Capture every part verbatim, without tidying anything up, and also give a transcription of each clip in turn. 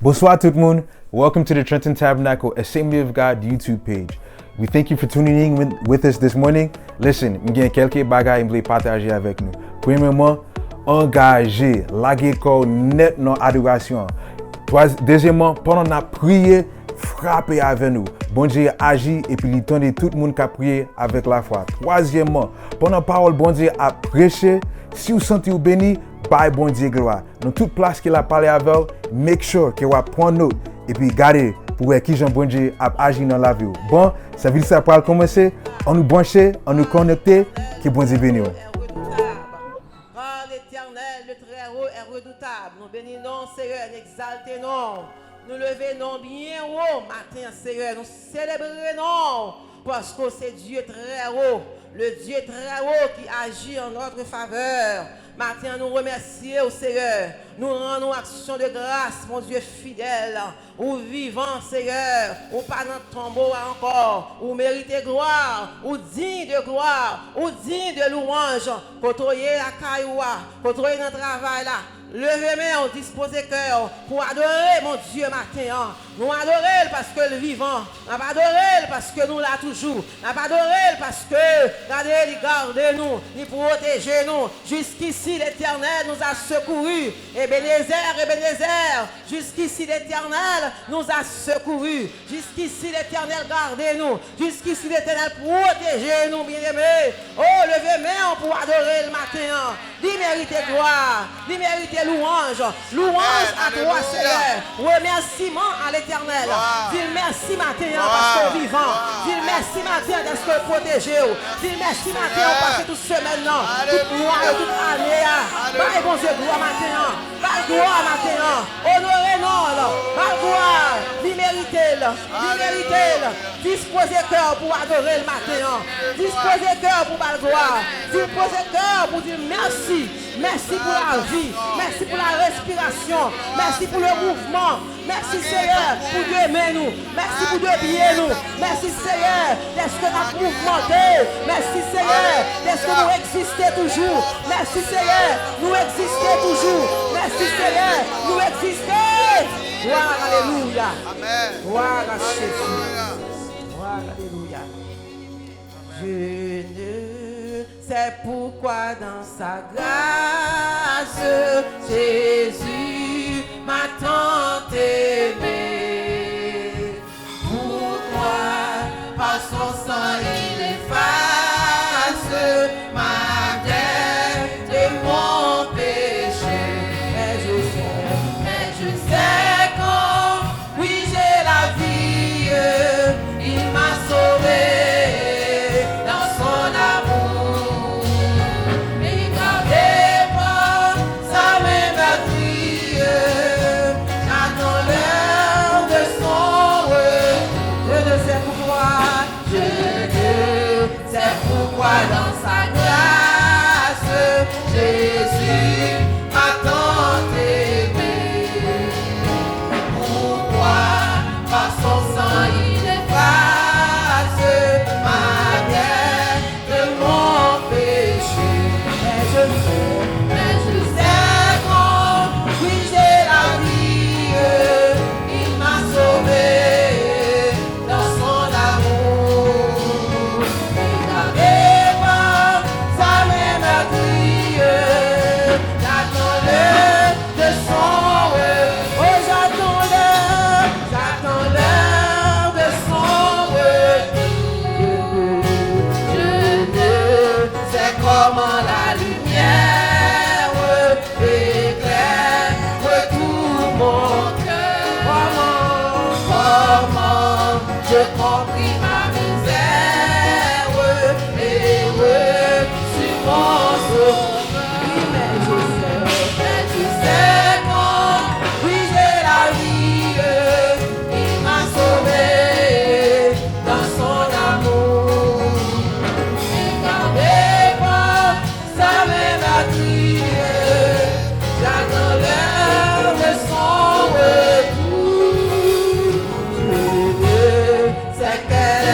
Bonswa tout moun. Welcome to the Trenton Tabernacle Assembly of God YouTube page. We thank you for tuning in with, with us this morning. Listen, m gen kèlke bagay m vle pataje avèk nou. Premyèman, angaje, lage kò w nèt nan adorasyon an. Twa-, dezyèmman, pandan n ap priye, frape avè nou. Bondye aji epi li tande tout moun k ap priye avèk lafwa. Twazyèmman, pandan pawòl Bondye ap preche, si w santi w beni, bay Bondye glwa. Nan tout plas ke l ap pale avè w, make sure ke w ap pran not epi gade pou wè kijan Bondye ap aji nan lavi w. Bon, sèvis la pral kòmanse, ann nou branche, ann nou konekte, ke Bondye beni w. Car l'Éternel, le Très-Haut, est redoutable. Nou beni non, Seyè, n egzalte non. Nou leve non byen wo maten an, Seyè. Nou selebre non paske w se Dieu très haut, le Dieu très haut qui agit en notre faveur. Maten an, nou remèsye w, Seyè. Nou rann ou aksyon de gras, mon Dieu fidèle. Ou vivan, Seyè. Ou pa nan tonbo a ankò. Ou merite glwa. Ou diy de glwa. Ou diy de louwanj. Kote w ye lakay ou a, kote w ye nan travay la, leve men w, dispoze kè w pou adore Bondye maten an. Nou adore l paske l vivan. N ap adore l paske nou la toujou. N ap adore l paske, gade, li gade nou, li pwoteje nou. Jusqu'ici, l'Éternel nous a secourus. Ebenezer, Ebenezer, jusqu'ici, l'Éternel nous a secourus. Jusqu'ici, l'Éternel gade nou. Jusqu'ici, l'Éternel pwoteje nou, byeneme. O, leve men w pou adore l maten an. Li merite glwa, li merite louwanj. Louange à toi, Seigneur. Remerciement à l'Éternel. Di l mèsi maten an paske w vivan. Di l mèsi maten an dèske l pwoteje w. Di l mèsi maten an w pase tout semèn nan, tout mwa yo, tout ane a. Bay Bondye glwa maten an. Bay glwa maten an. Onore non l. Bay glwa. Li merite l. Li merite l. Dispoze kè w pou adore l maten an. Dispoze kè w pou ba l glwa. Dispoze kè w pou di l mèsi. Mèsi pou lavi. Mèsi pou la respirasyon. Mèsi pou le mouvman. Mèsi, Seyè, pou de men nou. Mèsi pou de pye nou. Mèsi, Seyè, dèske n ap mouvmante. Mèsi, Seyè, dèske nou egziste toujou. Mèsi, Seyè, nou egziste toujou. Mèsi, Seyè, nou egziste. Gloire, alelouya. Gloire à Jésus. Gloire, alelouya. Je ne sais pourquoi dans sa grâce, Jésus m'a tant aimé. Pourquoi par son sang il efface ma dette et mon péché. Mais je sais, mais je sais qu'en oui, j'ai la vie, il m'a sauvé dans son amour. Il gardait pas sa main meurtrie, j'attends l'heure de son retour. Je ne sais pourquoi, je ne sais pourquoi dans sa grâce, Jésus m'a tant aimé. Pourquoi par son sang il efface ma dette et mon péché. Mais je sais, mais je sais qu'en oui j'ai la vie, il m'a sauvé dans son amour. Il n'avait pas sa main meurtrie, j'attends l'heure de son retour. Oh, j'attends l'heure, j'attends l'heure de son retour. Je ne sais comment la lumière éclaire tout mon cœur. Comment, comment j'ai compris ma misère et reçu mon sauveur. Oui, mais je sais, mais je sais qu'en oui, j'ai la vie, il m'a sauvé dans son amour. Il n'avait pas sa main meurtrie, j'attends l'heure de son retour. Je ne sais quel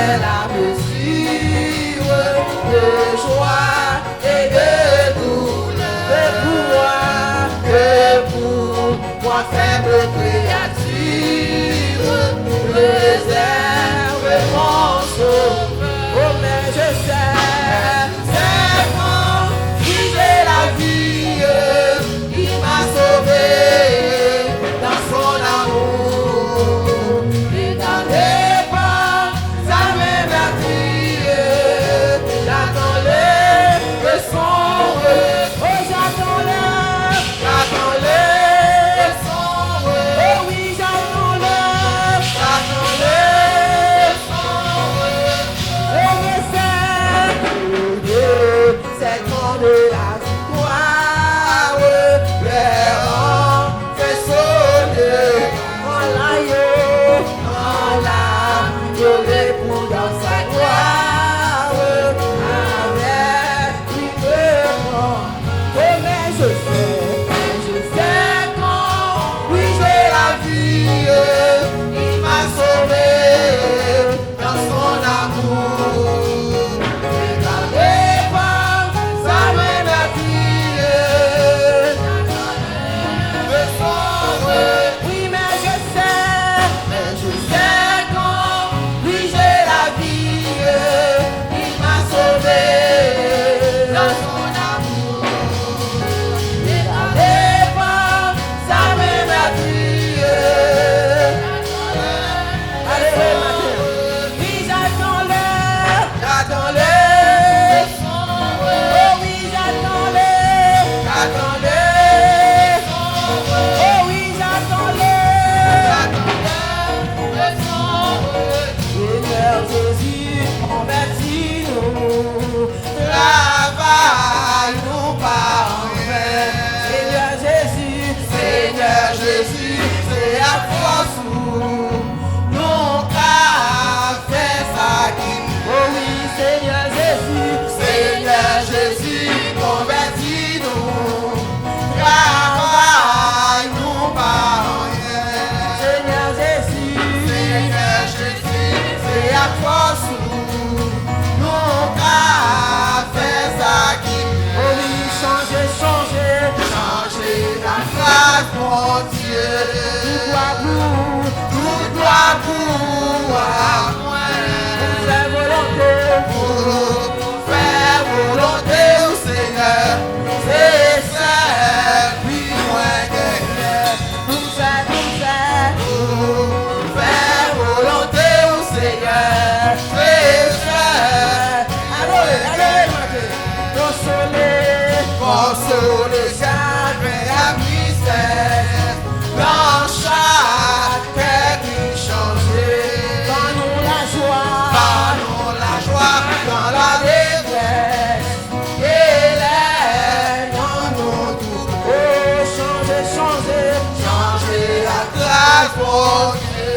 Bondye.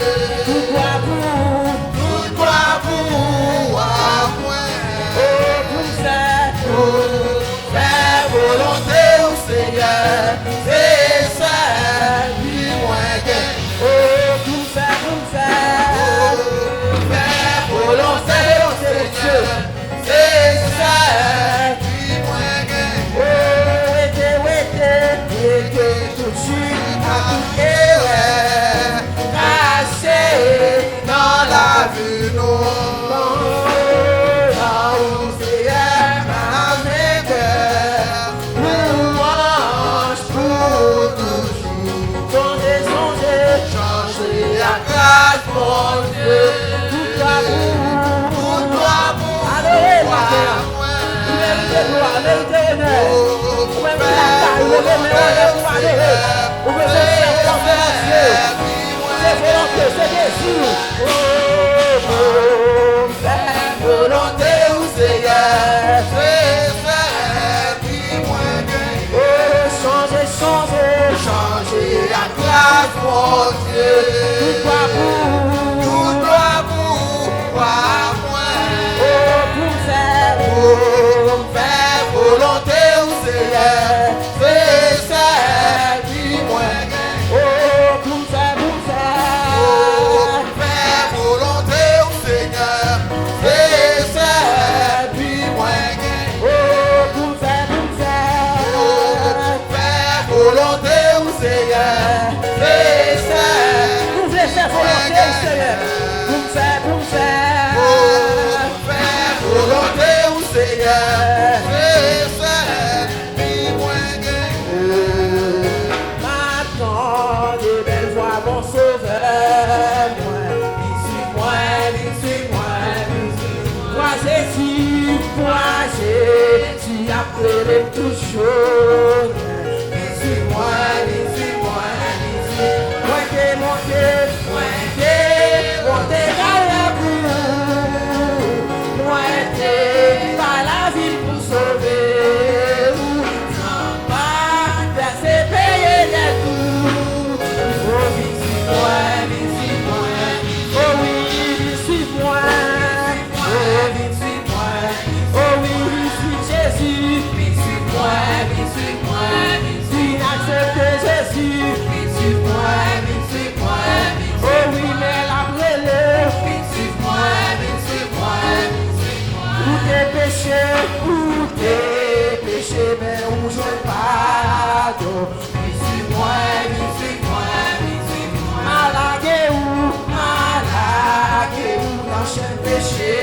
Tout glwa pou ou. Tout glwa pou ou, wa mwen. O, pou m fè, pou m fè volonte w, Senyè. Se sèl bi mwen gen. O, pou m fè, pou m fè. O, pou m fè volonte w, Senyè. Se sèl bi mwen gen. O, rete, rete, rete tout chit ak tout erè kache nan lavi nou. Nan ou, Seyè, pa venkè. Lwanj pou ou toujou. Sonje, sonje, chanje ak gras Bondye. Tout glwa pou ou. Tout glwa pou ou. Adore l, Seyè. Ou merite glwa, merite onè. Ou menm ki lakay ou, leve men w anlè pou adore. Ou bezwen fè volonte Bondye. Se volonte, se dezi. O, o, fè volonte ou, Seyè. Se sèl bi mwen gen. O, chanje, chanje. Chanje ak gras Bondye. Tout glwa pou ou. Tout glwa pou ou, wa mwen. O, pou m fè. O, pou m fè volonte ou, Seyè. Se sèl bi mwen gen. O, pou m fè, pou m fè. O, pou m fè volonte ou, Senyè. Se sèl bi mwen gen. O, pou m fè, pou m fè. O, pou m fè volonte ou, Senyè. Se sèl. Ou vle fè volonte ou, Senyè. Pou m fè, pou m fè. O, pou m fè volonte ou, Senyè. Se sèl bi mwen gen. M ap tande bèl vwa bon Sovè mwen. Vin swiv mwen, vin swiv mwen, vin swiv mwen. Vwa Jezi, vwa Jezi ap rele m toujou. Vin swiv mwen, vin swiv mwen, vin swiv mwen. Mwen te monte, mwen te monte galè pou ou. Mwen te bay lavi m pou sove ou. San pa vèse peye dèt ou. O, vin swiv mwen, vin swiv mwen. O wi, vin swiv mwen. O, vin swiv mwen. O wi, vin swiv Jezi. Vin swiv mwen, vin swiv mwen, vin swiv mwen. Vin aksepte Jezi. Vin swiv mwen, vin swiv mwen, vin swiv mwen. O wi, men l ap rele. Vin swiv mwen, vin swiv mwen, vin swiv mwen. Ou te peche, ou te peche, men ou jwenn padon. Vin swiv mwen, vin swiv mwen, vin swiv mwen. M a lage ou, m a lage ou nan chenn peche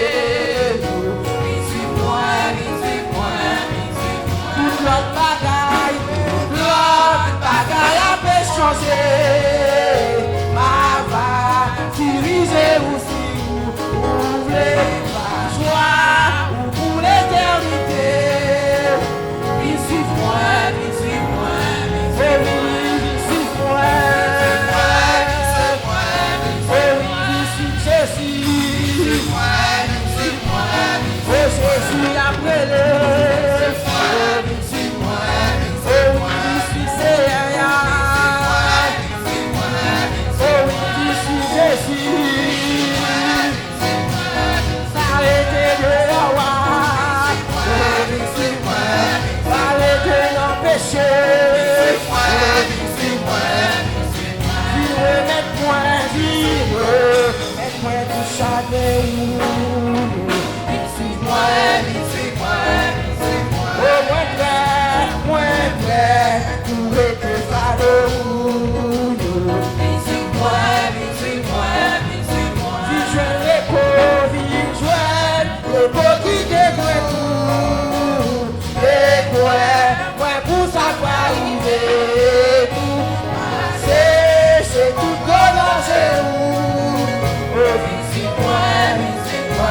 yo. Vin swiv mwen, vin swiv mwen, vin swiv mwen. Tout lòt bagay, tout lòt bagay ape chanje. M a va dirije ou si ou, ou vle pa jwa ou pou letènite. Vin swiv mwen, vin swiv mwen, vin swiv mwen. O wi, vin swiv mwen. O wi, vin swiv Jezi. O Jezi ap rele. O vin swiv mwen. O wi, vin swiv Seyè a. O wi, vin swiv Jezi. Pa rete deyò a. Vin swiv mwen. Pa rete nan peche. Vin swiv mwen. Vin remèt mwen, vin remèt mwen tout chaden ou yo. Vin swiv mwen, vin swiv mwen, vin swiv mwen. O, mwen prè, mwen prè pou rete fado ou yo. Vin swiv mwen, vin swiv mwen, vin swiv mwen. Vin jwenn repo, vin jwenn repo ki te dwèt ou. E kwè, kwè pou sa k va rive tou. Mache se tout gwo danje ou. O, vin swiv mwen, vin swiv mwen.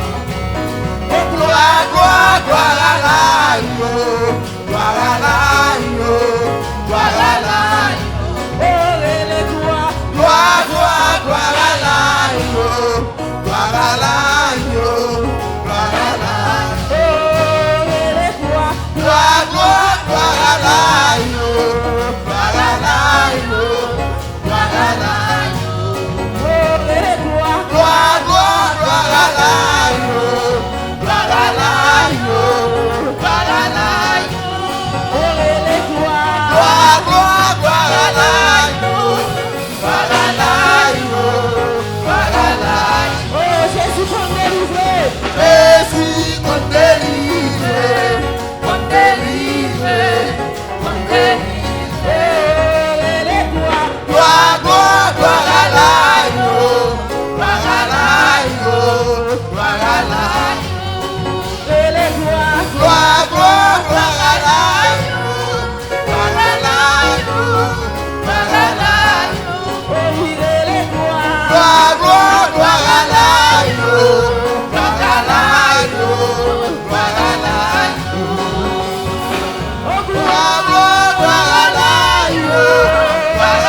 Oh, glwa, glwa, glwa a la yo. Glwa a la yo. Glwa a la yo. Oh, rele glwa. Glwa, glwa, glwa a la yo. Glwa a la yo. Glwa a la yo. Oh, rele glwa. Glwa, glwa, glwa a la yo. Glwa a la yo. Glwa a la yo. Oh, rele glwa. Glwa, glwa, glwa a la yo. Glwa a la yo. Glwa a la yo. Oh, rele glwa. Glwa, glwa, glwa a la yo. Glwa a la yo. Glwa a la yo. Oh, Jezi konn delivre. Jezi konn delivre. Konn delivre. Glwa, glwa, glwa a la yo. Glwa a la yo. Glwa a la yo. Glwa, glwa, glwa a la yo. Glwa a la yo. Glwa a la yo. Glwa, glwa, glwa a la yo. Glwa a la yo. Glwa a la yo. Glwa, glwa, glwa a la yo. Glwa a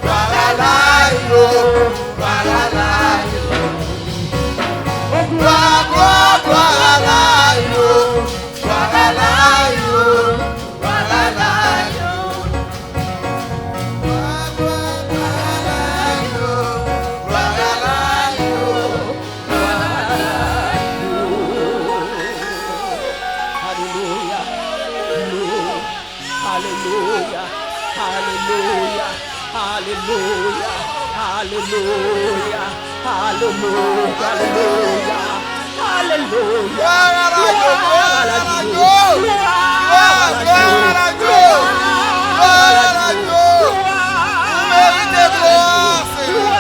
la yo. Glwa a la yo. Oh, glwa, glwa, glwa a la yo. Glwa a la yo. Glwa a la yo. Glwa, glwa, glwa a la yo. Glwa a la yo. Glwa a la yo. Alelouya. Alelouya, alelouya, alelouya, alelouya, alelouya, alelouya, alelouya. Glwa a Dye, glwa a Dye, glwa a Dye, glwa a Dye. Ou merite glwa, Senyè.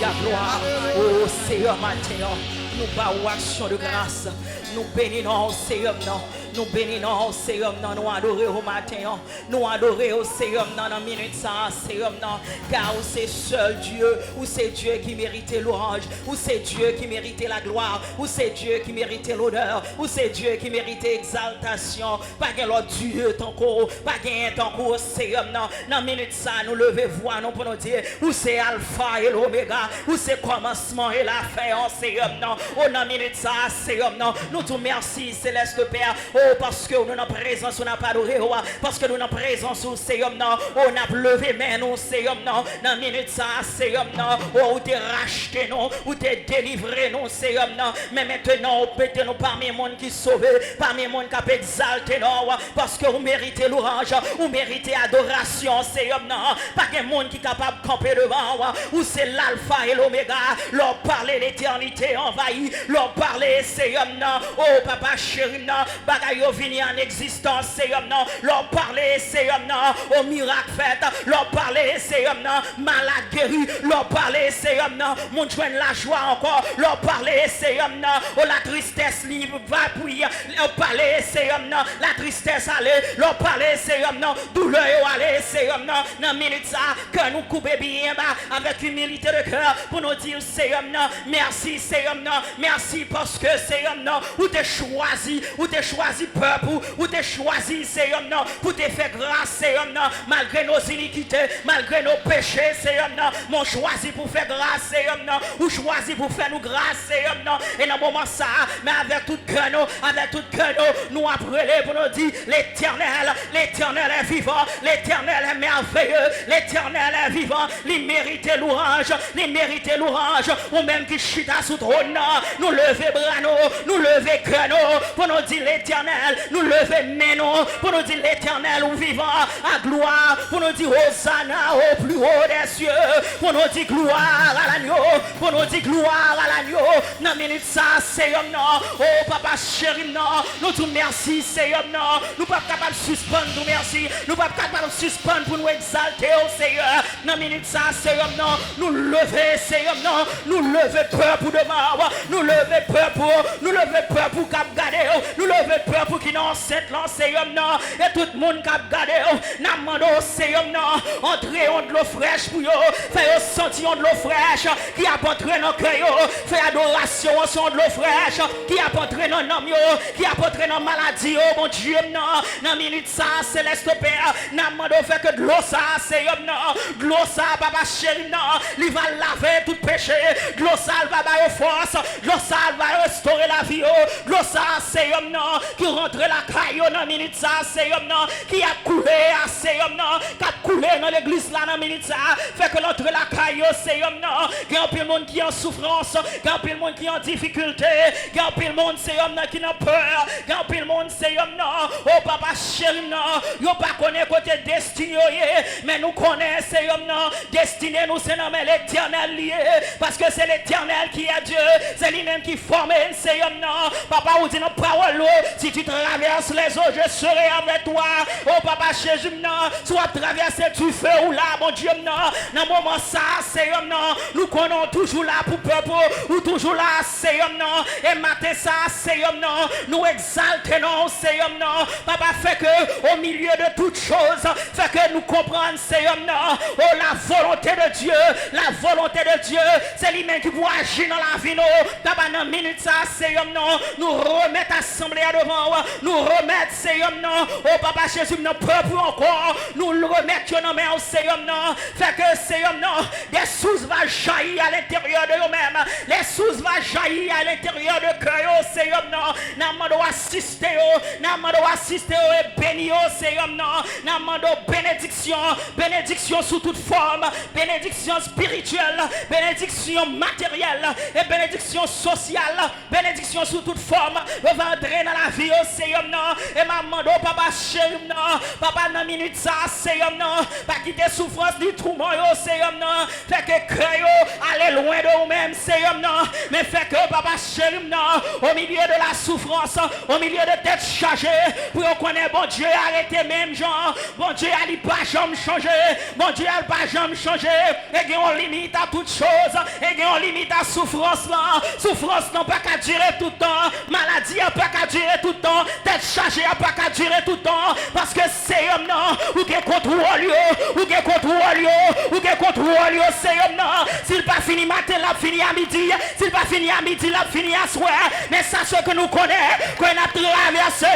Alelouya, glwa. O Seyè, maten an, nou ba ou aksyon de gras. Nou beni non w, Seyè m nan. Nou beni non w, Seyè m nan. Nou adore w maten an. Nou adore w, Seyè m nan, nan minit sa a, Seyè m nan. Car ou se sèl Dye. Ou se Dye ki merite lwanj. Ou se Dye ki merite laglwa. Ou se Dye ki merite lonè. Ou se Dye ki merite egzaltasyon. Pa gen lòt Dye tankou w. Pa genyen tankou w, Seyè m nan. Nan minit sa a, nou leve vwa nou pou nou di, ou se Alfa e Lomega. Ou se kòmansman e lafen an, Seyè m nan. O, nan minit sa a, Seyè m nan, nou di w mèsi, Selès Pè. O, paske nou nan prezans ou, n ap adore w. Paske nou nan prezans ou, Seyè m nan. O, n ap leve men nou, Seyè m nan. Nan minit sa a, Seyè m nan. O, ou te rachte nou. Ou te delivre nou, Seyè m nan. Men mentenan, ou mete nou pami moun ki sove, pami moun k ap egzalte non w, paske ou merite lwanj, ou merite adorasyon, Seyè m nan. Pa gen moun ki kapab kanpe devan w. Ou se Lalfa e Lomega. Lè w pale, letènite anvayi. Lè w pale, Seyè m nan, o Papa cheri m nan, bagay yo vini an egzistans, Seyè m nan. Lè w pale, Seyè m nan, o mirak fèt. Lè w pale, Seyè m nan, malad geri. Lè w pale, Seyè m nan, moun jwenn lajwa ankò. Lè w pale, Seyè m nan, o latristès li va priye. Lè w pale, Seyè m nan, latristès ale. Lè w pale, Seyè m nan, doulè yo ale, Seyè m nan. Nan minit sa a, kè nou koube byen ba avèk imilite de kè pou nou di, Seyè m nan, mèsi, Seyè m nan, mèsi paske, Seyè m nan, ou te chwazi, ou te chwazi pèp ou, ou te chwazi, Seyè m nan, pou te fè gras, Seyè m nan, malgre nos iniquités, malgre nos péchés, Seyè m nan, men w chwazi pou fè gras, Seyè m nan, ou chwazi pou fè nou gras, Seyè m nan, e nan moman sa a, men avèk tout kè nou, avèk tout kè nou, nou ap rele pou nou di, Letènèl, Letènèl est vivant, Letènèl est merveilleux, Letènèl est vivant, li merite lwanj, li merite lwanj. Ou menm ki chita sou twòn nan, nou leve bra nou, nou leve kè nou, pou nou di Letènèl, nou leve men nou, pou nou di Letènèl ou vivan, a glwa, pou nou di Hosanna au plus haut des cieux, pou nou di gloire à l'agneau, pou nou di gloire à l'agneau, nan minit sa a, Seyè m nan, o Papa cheri m nan, nou di w mèsi, Seyè m nan, nou p ap kapab sispann di w mèsi, nou p ap kapab sispann pou nou egzalte w, Seyè. Nan minit sa a, Seyè m nan, nou leve, Seyè m nan, nou leve pèp ou devan w, nou leve pèp ou, nou leve pèp ou k ap gade w, nou leve pèp ou ki nan ansent lan, Seyè m nan, e tout moun k ap gade w, n ap mande w, Seyè m nan, antre yon dlo frèch pou yo, fè yo santi yon dlo frèch ki ap antre nan kè yo, fè adorasyon an se yon dlo frèch ki ap antre nan nanm yo, ki ap antre nan maladi yo, Bondye m nan, nan minit sa a, Selès Pè, n ap mande w fè ke dlo sa a, Seyè m nan, dlo sa a, Papa cheri m nan, li va lave tout peche, dlo sa a, l va ba yo fòs, dlo sa a, l va restore lavi yo, dlo sa a, Seyè m nan, ki rantre lakay yo nan minit sa a, Seyè m nan, ki ap koule a, Seyè m nan, k ap koule nan legliz la nan minit sa a, fè ke l antre lakay yo, Seyè m nan, gen anpil moun ki an soufrans, gen anpil moun ki an difikilte, gen anpil moun, Seyè m nan, ki nan pè, gen anpil moun, Seyè m nan, o Papa cheri m nan, yo pa konnen kote destine yo ye, men nou konnen, Seyè m nan, destine nou se nan men Letènèl li ye, paske se Letènèl ki est Dieu, se li menm ki fòme n, Seyè m nan. Papa, ou di nan pawòl ou, si tu traverses les eaux, je serai avec toi. O Papa Jezi m nan, si w ap travèse dife, ou la, Bondye m nan, nan moman sa a, Seyè m nan, nou konnen w toujou la pou pèp ou, ou toujou la, Seyè m nan, e maten sa a, Seyè m nan, nou egzalte non w, Seyè m nan, Papa, fè ke, au milieu de toutes choses, fè ke nou konprann, Seyè m nan, o, la volonté de Dieu, la volonté de Dieu, se li menm ki pou aji nan lavi nou. Papa, nan minit sa a, Seyè m nan, nou remèt asanble a devan w, nou remèt, Seyè m nan, o Papa Jezi m nan, pèp ou ankò, nou remèt yo nan men w, Seyè m nan, fè ke, Seyè m nan, des sources va jaillir à l'intérieur de eux-mêmes, des sources va jaillir à l'intérieur de cœur yo, Seyè m nan, n ap mande w asiste yo, n ap mande w asiste yo e beni yo, Seyè m nan, n ap mande w benediksyon, benediksyon sou tout fòm, benediksyon espirityèl, benediksyon materyèl e benediksyon sosyal, benediksyon sou tout fòm, yo va antre nan lavi yo, Seyè m nan, e m ap mande w, Papa cheri m nan, Papa, nan minit sa a, Seyè m nan, pa kite soufrans ni touman yo, Seyè m nan, fè ke kè yo ale lwen de ou menm, Seyè m nan, men fè ke, Papa cheri m nan, au milieu de la souffrance, au milieu de tèt chaje, pou yo konnen Bondye a rete menm jan, Bondye a li pa janm chanje, Bondye a l pa janm chanje. E gen yon limit a tout choz. E gen yon limit a soufrans lan. Soufrans lan pa ka dire tout tan. Maladi a pa ka dire tout tan. Tèt chaje a pa ka dire tout tan. Paske serum nan, ou gen kontwòl yo. Ou gen kontwòl yo. Ou gen kontwòl yo, serum nan. Si l pa fini maten, l ap fini a midi. Si l pa fini a midi, l ap fini aswè. Men sache ke nou konnen ke n ap travèse,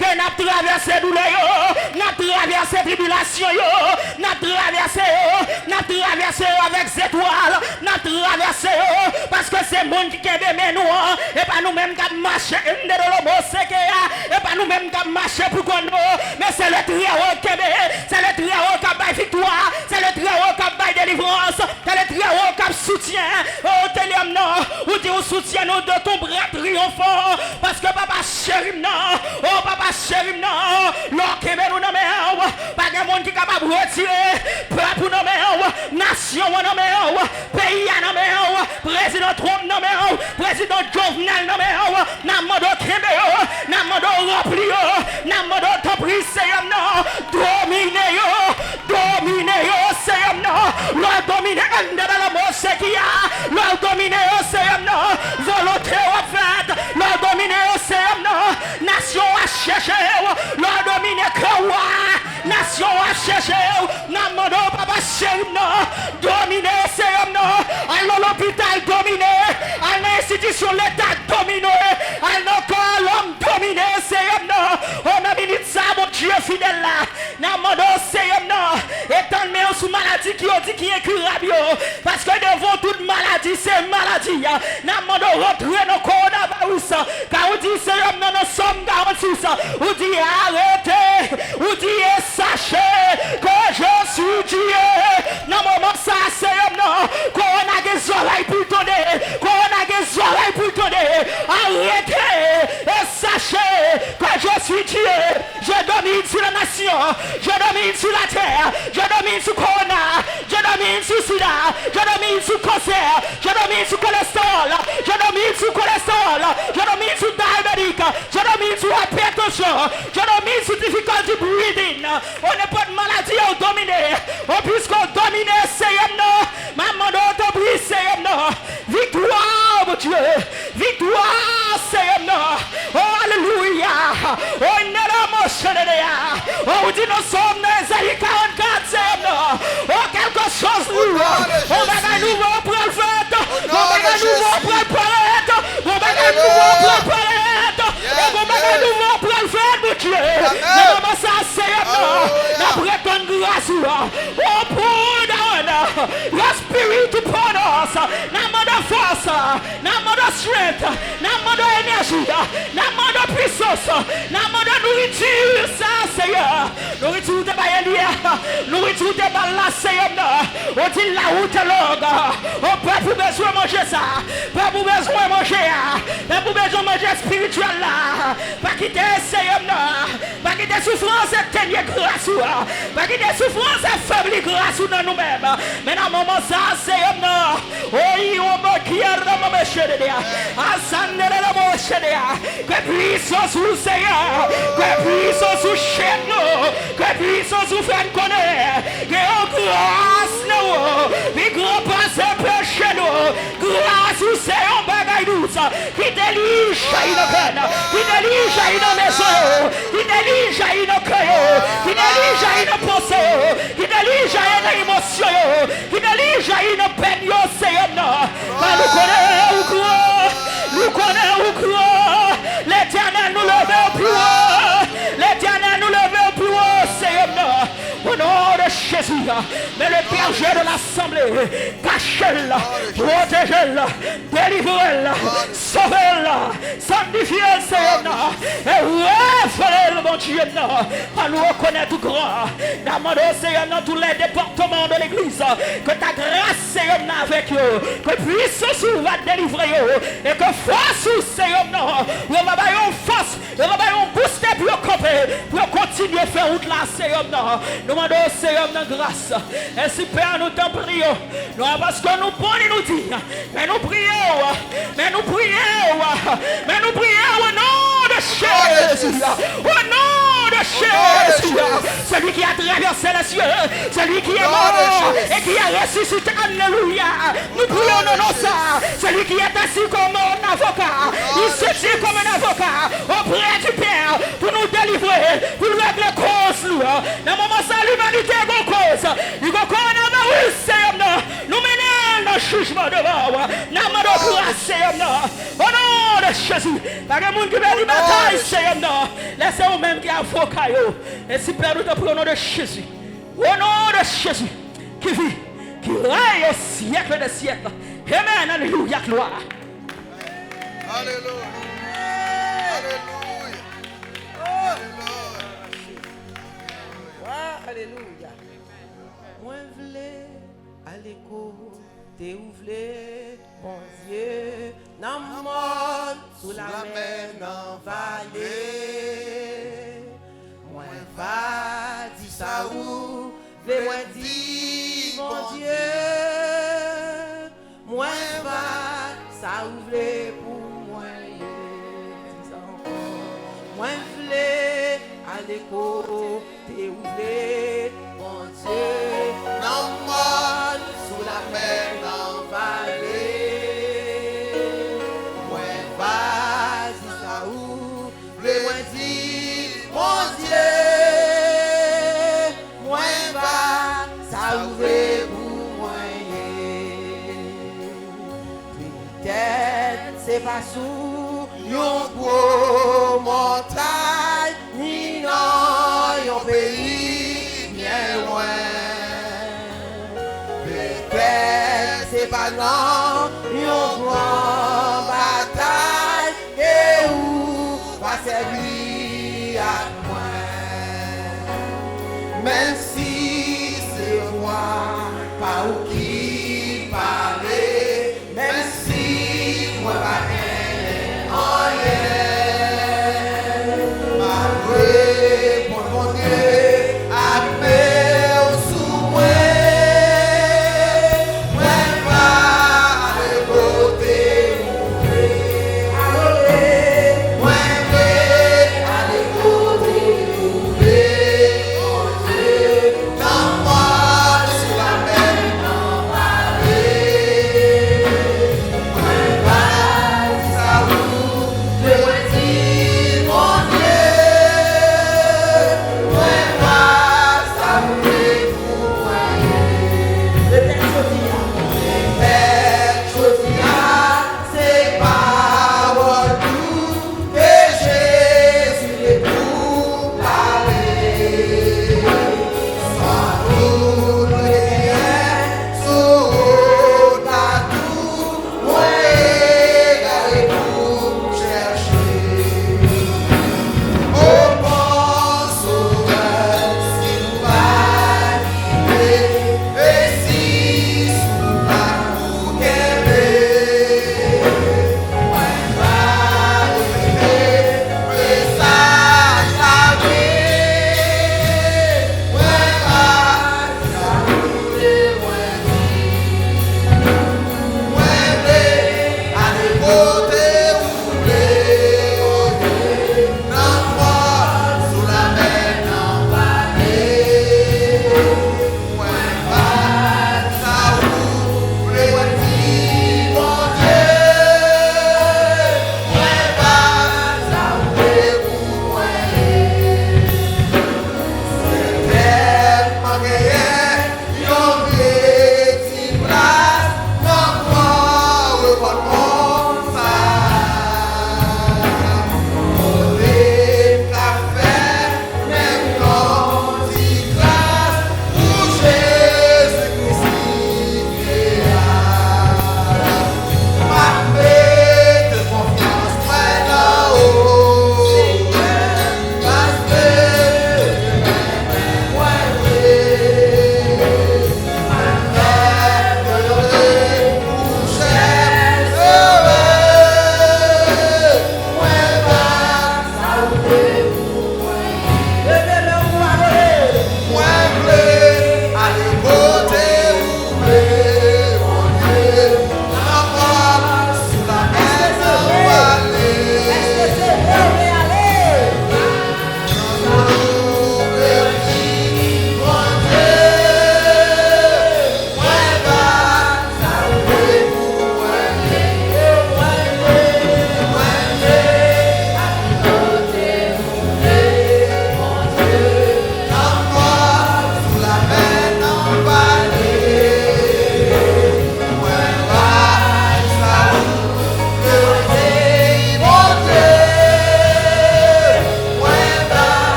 ke n ap travèse doulè yo, n ap travèse tribilasyon yo, n ap travèse yo, n ap travèse yo avèk zetwal, n ap travèse yo, paske se moun ki kenbe men nou an, e pa nou menm k ap mache, ndedolomosekeya, e pa nou menm k ap mache pou kont nou, men se Letrèwo k kenbe, se Letrèwo k ap bay viktwa, se Letrèwo k ap bay delivrans, Tèlètrèwo k ap soutyen, o, Tèlèm nan, ou di ou soutyen nou de ton bra triyonfan, paske papa cheri m nan, o, papa cheri m nan, lè w kenbe nou nan men w, pa gen moun ki kapab retire pèp ou nan men w, nasyon an nan men w, peyi a nan men w, prezidan Trump nan men w, prezidan Jovenel nan men w, n ap mande w kenbe yo, n ap mande w ranpli yo, n ap mande w tanpri, Seyè m nan, domine yo, domine yo, Seyè m nan, lè w domine, andadalamosekiya, lè w domine yo, Seyè m nan, volonte w ap fèt, lè w domine yo, Seyè m nan, nasyon w ap chèche w, lè w domine kè w a, nasyon w ap chèche w, n ap mande w, papa cheri m nan, domine, Seyè m nan, al nan lopital, domine, al nan enstitisyon leta, domine, al nan kò lòm, domine, Seyè m nan, o nan minit sa, Bondye fidèl la, n ap mande w, Seyè m nan, etann men w sou maladi ki yo di ki enkirab yo, paske devan w tout maladi, se maladi, n ap mande w rantre nan kowonaviris, Ka ou di, Seyè m nan, nan Sòm karannsis, ou di, arrêtez, ou di, et sachez que je suis Dieu. Nan moman sa, Seyè m nan, kowona gen zòrèy pou l tande, kowona gen zòrèy pou l tande. Arrêtez, et sachez que je suis Dieu. Je domine sur la nation, je domine sur la terre, je domine sur corona, je domine sur sida, je domine sur cancer, je domine sur cholestérol, je domine sur cholestérol, je domine sur diabétique, je domine sur hypertension, je domine sur difficulty breathing. O nenpòt maladi ou domine, o piske ou domine, Seyè m nan, m ap mande w tanpri, Seyè m nan, viktwa, Bondye. Viktwa, Seyè m nan. O, alelouya. O, nèlè mòchanèlèya. O, ou di nan Sòm nan, Ezayi karannkat, Seyè m nan. O, kèlke choz nouvo. O, bagay nouvo pral fèt. O, bagay nouvo pral parèt. O, bagay nouvo pral parèt. O, bagay nouvo pral fèt, Bondye. Nan moman sa, Seyè m nan, n ap retann gras ou a. O, pou Dawon, Espiritu Ponos, n ap mande fòs. N ap mande strength, n ap mande enèji, n ap mande pwisans, n ap mande nouriti sa, Seyè. Nouriti ou te bay Eli a, nouriti ou te ba l la, Seyè m nan. Ou di la route est longue. O pèp ou bezwen manje sa. Pèp ou bezwen manje a. Pèp ou bezwen manje espirityèl la. Pa kite, Seyè m nan. Pa kite soufrans etenye gras ou a. Pa kite soufrans afebli gras ou nan nou menm. Men nan moman sa, Seyè m nan. Oyi, obo, kiyè, rama, mechedede a. Asandelele, mochede a. Ke pwisans ou, Seyè. Ke pwisans ou chèk nou. Ke pwisans ou fè n konnen. Gen yon gras nan ou. Pi gran pase peche nou. Gras ou se yon bagay dous. Kite li jayi nan kè n. Kite li jayi nan mezon yo. Kite li jayi nan kè yo. Kite li jayi nan panse yo. Kite li jayi nan emosyon yo. Kite li jayi nan pèn yo, Seyè m nan. Kan nou konnen ou gran. Nou konnen ou gran. Letènèl, nou leve w pi wo. Letènèl, nou leve w pi wo, Seyè m nan. Au nom de Jésus, mais le berger de l'assemblée, kache l, pwoteje l, delivre l, sove l, sanntifye l, Seyè m nan, e revele l, Bondye m nan, pa nou rekonèt ou gran. N ap mande w, Seyè m nan, tous les départements de l'église, que ta grâce, Seyè m nan, avèk yo, que puissance ou va délivrer yo, e ke fòs ou, Seyè m nan, ou va ba yo fòs, yo va ba yo yon boost pou yo kanpe, pou yo kontinye fè wout la, Seyè m nan. Nou mande w, Seyè m nan, gras. Ensi, Pè, nou tanpri w. Non pa paske nou bon ni nou diy, men nou priye w. Men nou priye w. Men nou priye w, o non de Jezi. O non de Jezi. Celui qui a traversé les cieux, celui qui est mort et qui a ressuscité. Alléluia. Nous prions dans non ça. Celui qui est assis comme un avocat, il se tient comme un avocat auprès du Père pour nous délivrer, pour nous régler cause nous. Nan moman sa, limanite gon koz. Li gon koz nan men wi, Seyè m nan. Nou mennen l nan jijman devan w. N ap mande w gras, Seyè m nan. O non de Jezi. Pa gen moun ki pèdi batay, Seyè m nan. Lè se ou menm ki avoka yo. Mèsi Pè, nou te pri o non de Jezi. O non de Jezi. Qui vit, qui règne au siècle des siècles. Amen. Alelouya. Glwa. Alelouya. Alelouya. Alelouya. Mwen vle ale kote ou vle, Bondye, nan mòn, sou lamè, nan vale. Mwen va di sa ou vle mwen di, Bondye. Mwen va sa ou vle pou mwen ye. Di sa ankò. Mwen vle ale kote ou vle, Bondye. Nan mòn, sou lamè, nan vale. Mwen va di sa ou vle mwen di, Bondye. Mwen va sa ou vle pou mwen ye. Petèt se pa sou yon gwo montay, ni nan yon peyi byen lwen. Petèt se pa nan yon gran batay ke ou va sèvi ak mwen. Menm si se vwa pa ou ki pale, menm si mwen pa genyen anyen, m ap reponn Bondye ak men w sou mwen. Mwen va ale kote ou vle. Mwen vle ale kote ou vle, Bondye.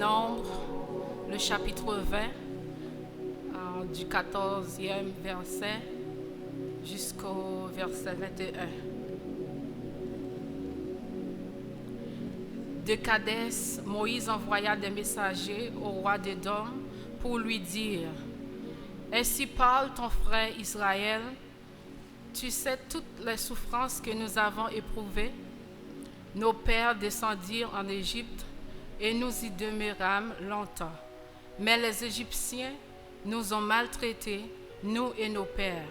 Nombre, le chapitre vingt, euh, du quatorzième verset jusqu'au verset vingt et un. De Kadès, Moïse envoya des messagers au roi d'Édom pour lui dire, Ainsi parle ton frère Israël, tu sais toutes les souffrances que nous avons éprouvées. Nos pères descendirent en Égypte et nous y demeurâmes longtemps. Mais les Égyptiens nous ont maltraités, nous et nos pères.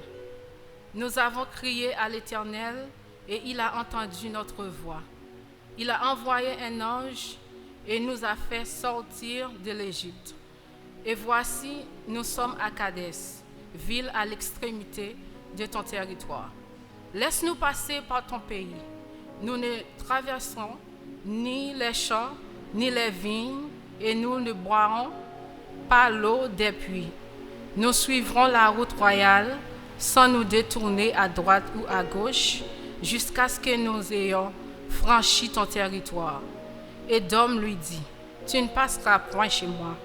Nous avons crié à l'Éternel et il a entendu notre voix. Il a envoyé un ange et nous a fait sortir de l'Égypte. Et voici, nous sommes à Kadès, ville à l'extrémité de ton territoire. Laisse-nous passer par ton pays. Nous ne traversons ni les champs, ni les vignes, et nous ne boirons pas l'eau des puits. Nous suivrons la route royale sans nous détourner à droite ou à gauche, jusqu'à ce que nous ayons franchi ton territoire. Édom lui dit, Tu ne passeras point chez moi,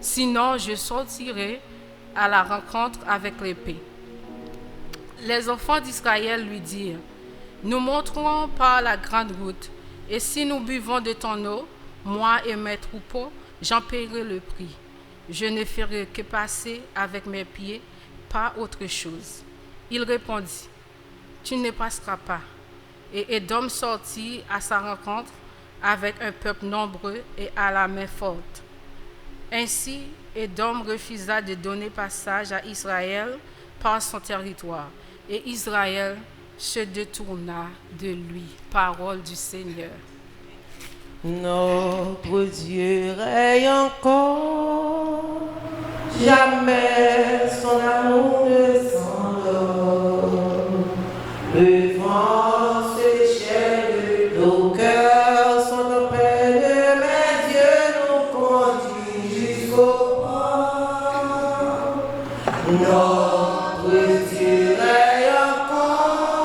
sinon je sortirai à la rencontre avec l'épée. Les enfants d'Israël lui dirent, Nous monterons par la grande route, et si nous buvons de ton eau, moi et mes troupeaux, j'en paierai le prix. Je ne ferai que passer avec mes pieds, pas autre chose. Il répondit, Tu ne passeras pas. Et Édom sortit à sa rencontre avec un peuple nombreux et à la main forte. Ainsi, Édom refusa de donner passage à Israël par son territoire, et Israël se détourna de lui. Parole du Seigneur. Notre Dieu règne encore, jamais son amour ne s'endort. Le vent se déchaîne, nos cœurs sont en peine, mais Dieu nous conduit jusqu'au port. Notre Dieu règne encore,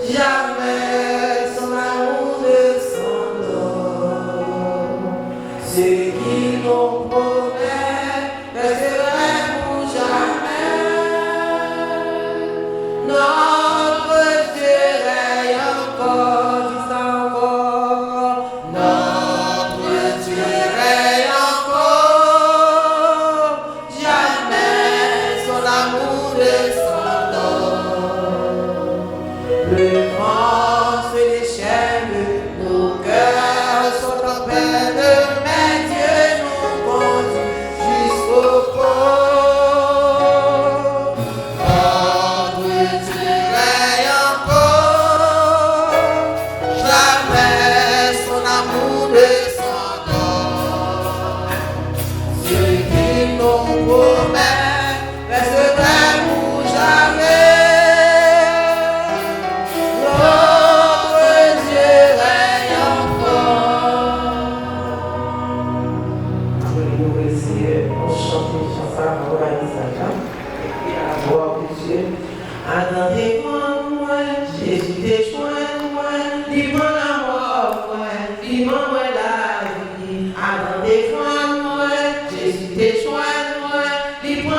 jamais son amour ne s'endort. Ce qu'il nous promet restera pour jamais. Notre Dieu règne encore, dis encore. Notre Dieu règne encore, jamais son amour ne s'endort. Le vent se déchaîne, nos cœurs sont en peine, mais Dieu nous conduit jusqu'au port. Notre Dieu règne encore, jamais son amour ne s'endort. Ce qu'il nous promet restera pour jamais. Notre Dieu règne encore. Alelouya, Senyè, nou chante chan sa pou Ayisyen. Glwa pou Dye. Adan te pran mwen, Jezi te jwenn mwen, li pran lanmò mwen, li ban mwen lavi. Adan te pran mwen, Jezi te jwenn mwen, li pran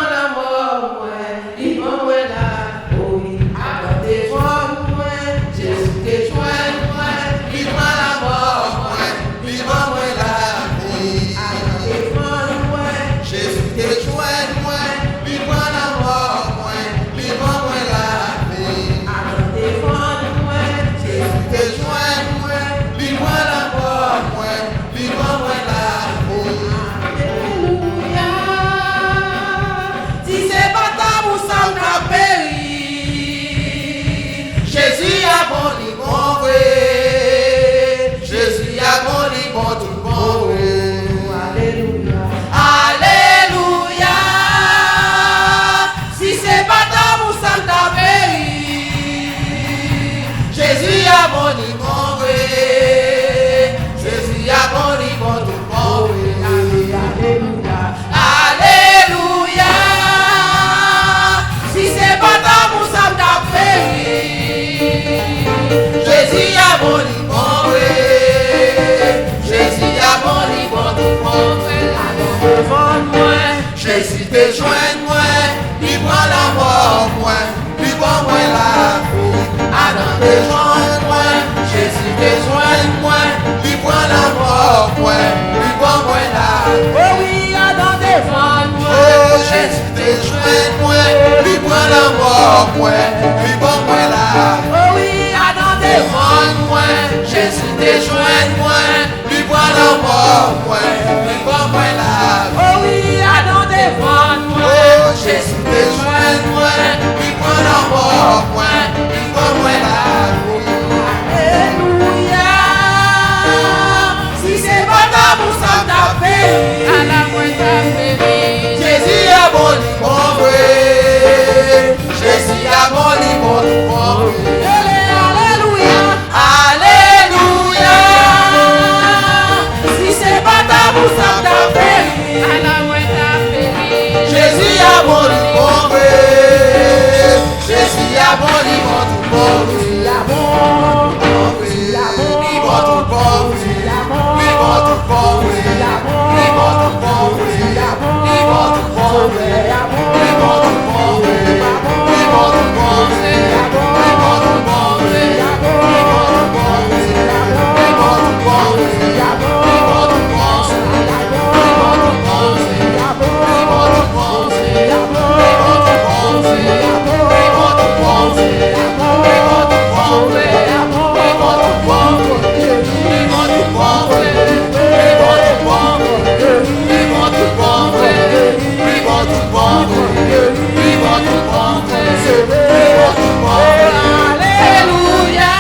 Jezi te jwenn mwen, li pran lanmò mwen, li ban mwen lavi. Adan te jwenn mwen, Jezi te jwenn mwen, li pran lanmò mwen, li ban mwen lavi. O wi, Adan te vann mwen. O Jezi te jwenn mwen, li pran lanmò mwen, li ban mwen lavi. O wi, Adan te vann mwen, Jezi te jwenn mwen, li pran lanmò mwen, li ban mwen lavi. O wi, Adan te vann mwen. O Jezi te jwenn mwen, li pran lanmò mwen, li ban mwen lavi. Alelouya. Si se pa t pou sa m t ap peri. Ala mwen t ap peri. Jezi a bon, li bon vre. Jezi a bon, li bon, li bon vre. Ele, alelouya. Alelouya. Si se pa t pou sa m t ap peri. Ala mwen t ap peri. Jezi a bon, li bon vre. Jezi a bon, li bon tout bon vre. Li bon tout bon vre. Li bon tout bon vre. Li bon tout bon vre. Li bon tout bon vre. Alelouya.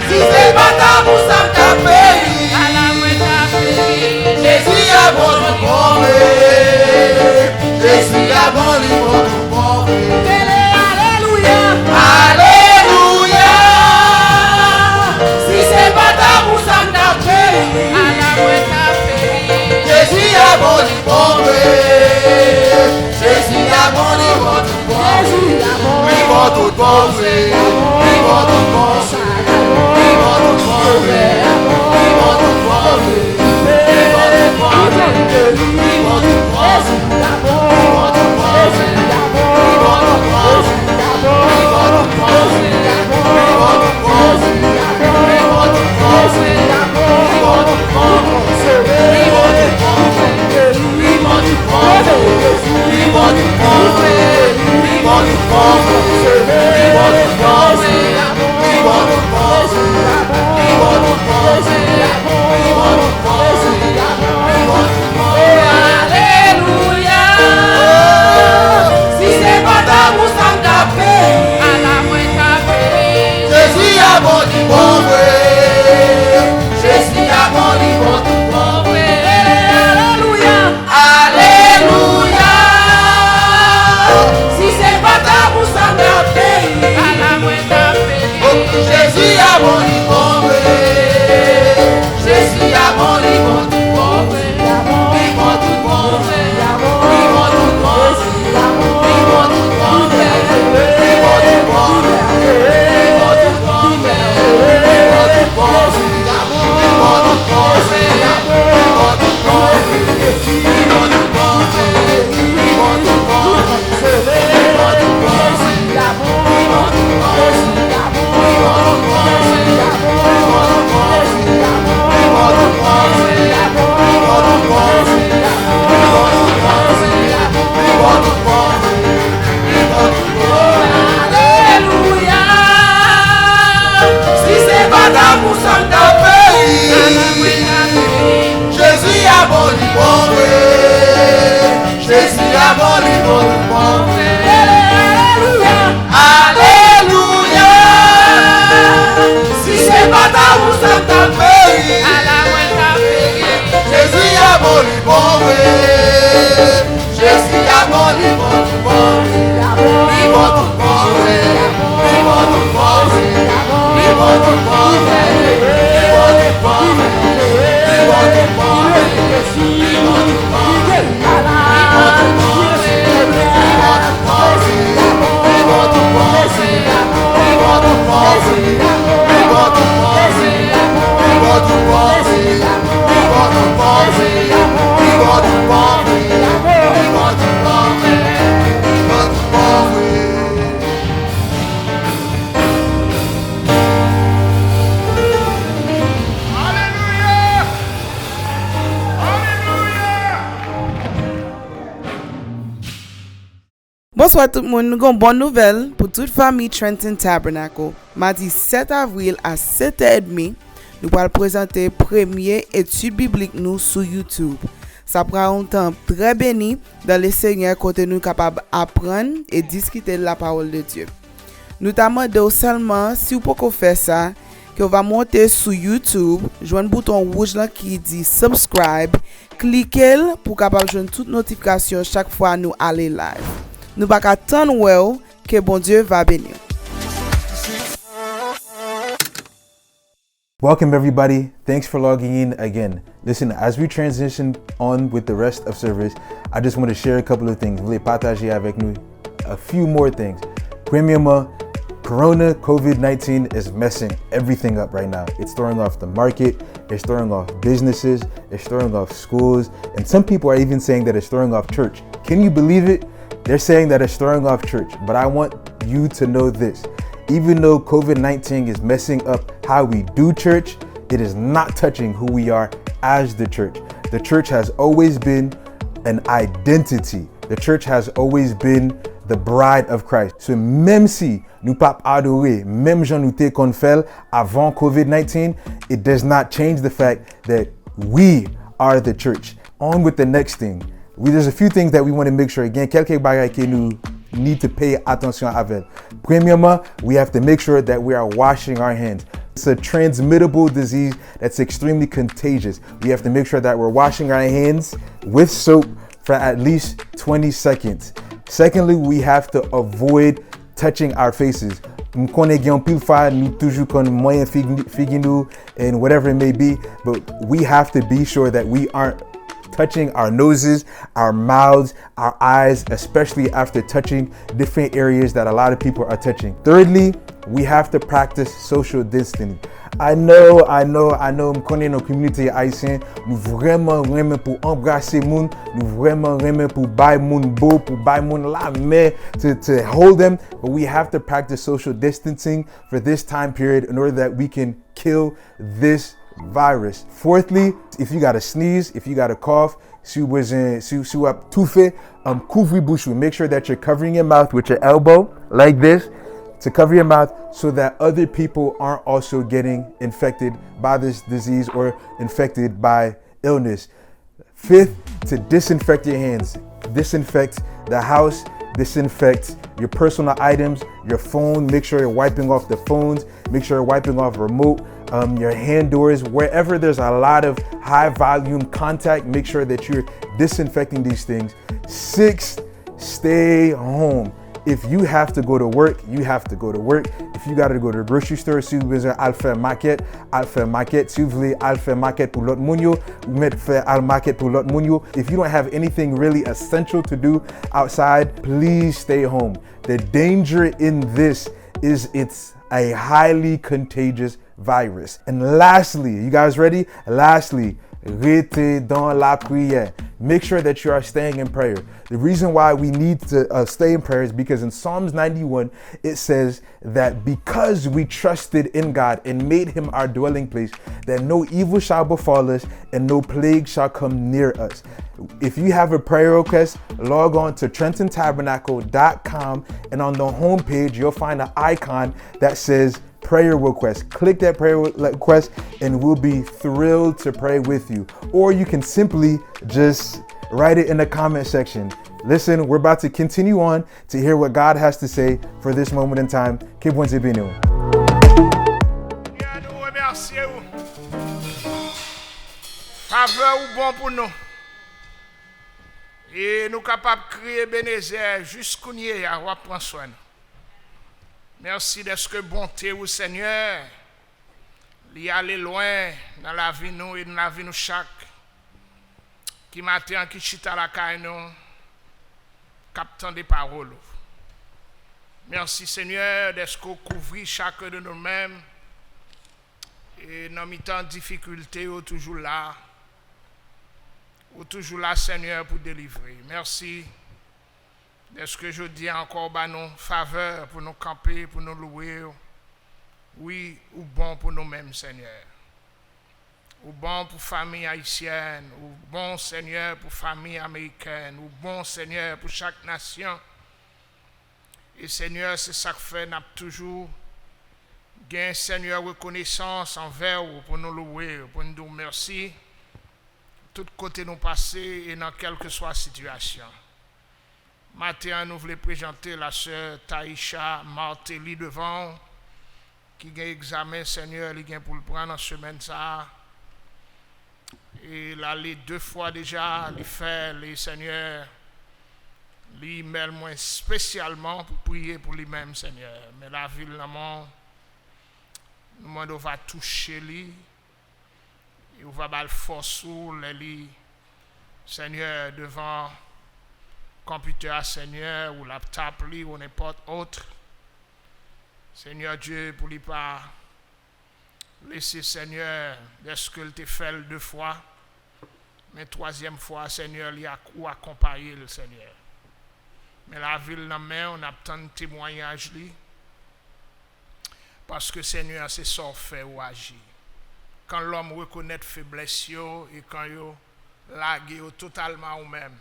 Si se pa t pou sa m t ap peri. Ala mwen t ap peri. Jezi a bon, li bon vre. Jezi a bon, li bon tout bon vre. Ele, alelouya. Alelouya. Si se pa t pou sa m t ap peri. Ala mwen t ap peri. Jezi a bon, li bon vre. Jezi a bon, li bon tout bon vre. Li bon tout bon vre. Li bon tout bon vre. Li bon tout bon vre. Li bon tout bon vre. Li bon tout bon vre. Li bon tout bon vre. Alelouya. Si se pa t pou sa m t ap peri. Ala mwen t ap peri. Jezi a bon, li bon vre. Jezi a bon, li bon tout bon vre. Alelouya. Alelouya. Si se pa t pou sa m t ap peri. Ala mwen t ap peri. Jezi a bon, li bon vre. Jezi a bon, li bon tout bon vre. Li bon tout bon vre. Li bon tout bon vre. Li bon tout bon vre. Li bon tout bon vre. Li bon tout bon vre. Li bon tout bon vre. Alelouya. Si se pa t pou sa m t ap peri. Jezi a bon, li bon vre. Jezi a bon, li bon, li bon vre. Alelouya. Alelouya. Si se pa t pou sa m t ap peri. Jezi a bon, li bon vre. Jezi a bon, li bon, li bon vre. Li bon tout bon vre. Li bon tout bon vre. Li bon tout bon vre. Li bon tout bon vre. Li bon tout bon vre. Li bon tout bon vre. Li bon tout bon vre. Bonswa tout moun, nou gen yon bon nouvèl pou tout fanmi Trenton Tabernacle. Madi sèt avril a sèt è edmi, nou pral prezante premye etid biblik nou sou YouTube. Sa pral yon tan trè beni dan Lesenyè kote nou kapab aprann e diskite lapawòl de Dye. Nou ta mande w sèlman, si w poko fè sa, ke w va monte sou YouTube, jwenn bouton wouj lan ki di subscribe, klike l pou w kapab jwenn tout notifikasyon chak fwa nou ale live. Nou pa ka tann wè w, ke Bondye va beni w. Welcome, everybody. Thanks for logging in again. Listen, as we transition on with the rest of service, I just want to share a couple of things. M vle pataje avèk nou a few more things. Premyèman, Corona COVID nineteen is messing everything up right now. It's throwing off the market, it's throwing off businesses, it's throwing off schools, and some people are even saying that it's throwing off church. Can you believe it? They're saying that it's throwing off church, but I want you to know this. Even though COVID nineteen is messing up how we do church, it is not touching who we are as the church. The church has always been an identity. The church has always been the bride of Christ. So, menm si nou p ap adore menm jan nou te konn fè l avan COVID nineteen, it does not change the fact that we are the church. On with the next thing. We, there's a few things that we want to make sure. Gen kèlke bagay ke nou need to pay attention avè l. Premyèman, we have to make sure that we are washing our hands. It's a transmittable disease that's extremely contagious. We have to make sure that we're washing our hands with soap for at least twenty seconds. Secondly, we have to avoid touching our faces. M konnen gen anpil fwa nou toujou konn manyen figi nou and whatever it may be, but we have to be sure that we aren't touching our noses, our mouths, our eyes, especially after touching different areas that a lot of people are touching. Thirdly, we have to practice social distancing. I know, I know, I know, m konnen nan kominote ayisyen, nou vrèman renmen pou anbrase moun, nou vrèman renmen pou bay moun bo, pou bay moun lamen, to, to hold them, but we have to practice social distancing for this time period in order that we can kill this virus. Fourthly, if you gotta sneeze, if you gotta cough, si w bezwen, si, si w ap toufe, um, kouvri bouch ou. Make sure that you're covering your mouth with your elbow, like this, to cover your mouth so that other people aren't also getting infected by this disease or infected by illness. Fifth, to disinfect your hands. Disinfect the house, disinfect your personal items, your phone. Make sure you're wiping off the phones, make sure you're wiping off remote, um, your hand doors, wherever there's a lot of high volume contact, make sure that you're disinfecting these things. Six, stay home. If you have to go to work, you have to go to work. If you gotta go to the grocery store, si w bezwen al fè makèt, al fè makèt. Si w vle al fè makèt pou lòt moun yo, ou mèt fè al makèt pou lòt moun yo. If you don't have anything really essential to do outside, please stay home. The danger in this is it's a highly contagious virus. And lastly, you guys ready? Lastly, rete dan lapriyè. Make sure that you are staying in prayer. The reason why we need to uh, stay in prayer is because in Psalms ninety-one, it says that because we trusted in God and made him our dwelling place, that no evil shall befall us and no plague shall come near us. If you have a prayer request, log on to trenton tabernacle dot com, and on the homepage, you'll find an icon that says prayer request. Click that prayer request, and we'll be thrilled to pray with you. Or you can simply just write it in the comment section. Listen, we're about to continue on to hear what God has to say for this moment in time. Ke Bondye beni w. Senyè, nou remèsye ou. Favè ou bon pou nou. E nou kapab kriye Ebenezè jis kounye a, w ap pran swen nou. Mèsi dèske bonte ou, Senyè, li ale lwen nan lavi nou e nan lavi nou chak ki maten an ki chita lakay nou, k ap tande pawòl ou. Mèsi, Senyè, dèske w kouvri chak de nou menm e nan mitan difikilte yo toujou la. Ou toujou la, Senyè, pou delivre. Mèsi dèske jodi a ankò w ba nou favè pou nou kanpe, pou nou louwe w. Wi, ou bon pou nou menm, Senyè. Ou bon pou fanmi ayisyèn, ou bon, Senyè, pou fanmi amerikèn, ou bon, Senyè, pou chak nasyon. E Senyè, se sa k fè n ap toujou gen, Senyè, rekonesans anvè w pou nou louwe w, pou n di w mèsi tout kote nou pase e nan kèlkeswa sitiyasyon. Maten an, nou vle prezante la sè Taisha Martelly devan w, ki gen egzamen, Senyè, li gen pou l pran nan semèn sa a. E l ale de fwa deja, li fè li, Senyè, li imèl mwen espesyalman pou priye pou li menm, Senyè. Men lavi l nan men w, nou mande w va touche li, e w va ba l fòs ou lè li, Senyè, devan konpitè a, Senyè, ou laptop li, ou nenpòt òt. Senyè Dye, pou li pa lese, Senyè, dèske l te fè l de fwa, men twazyèm fwa, Senyè, li ak, ou akonpaye l, Senyè. Men lavi l nan men w, n ap tann temwayaj li, paske, Senyè, se sa w fè, ou aji. Kan lòm rekonèt feblès yo e kan yo lage yo totalman a ou menm,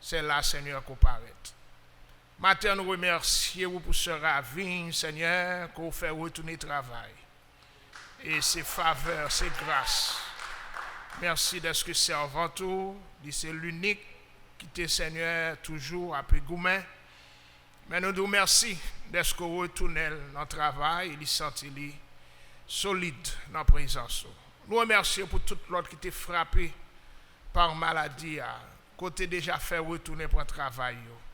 se la, Senyè, ke w parèt. Maten an, nou remèsye w pou sè Ravin, Senyè, ke w fè retounen travay. E se favè, se gras. Mèsi dèske sèvant ou, li se linik ki te, Senyè, toujou ape goumen. Men nou di w mèsi dèske w retounen l nan travay, e li santi li solid nan prezans ou. Nou remèsye w pou tout lòt ki te frape pa maladi a, ke w te deja fè retounen pran travay yo.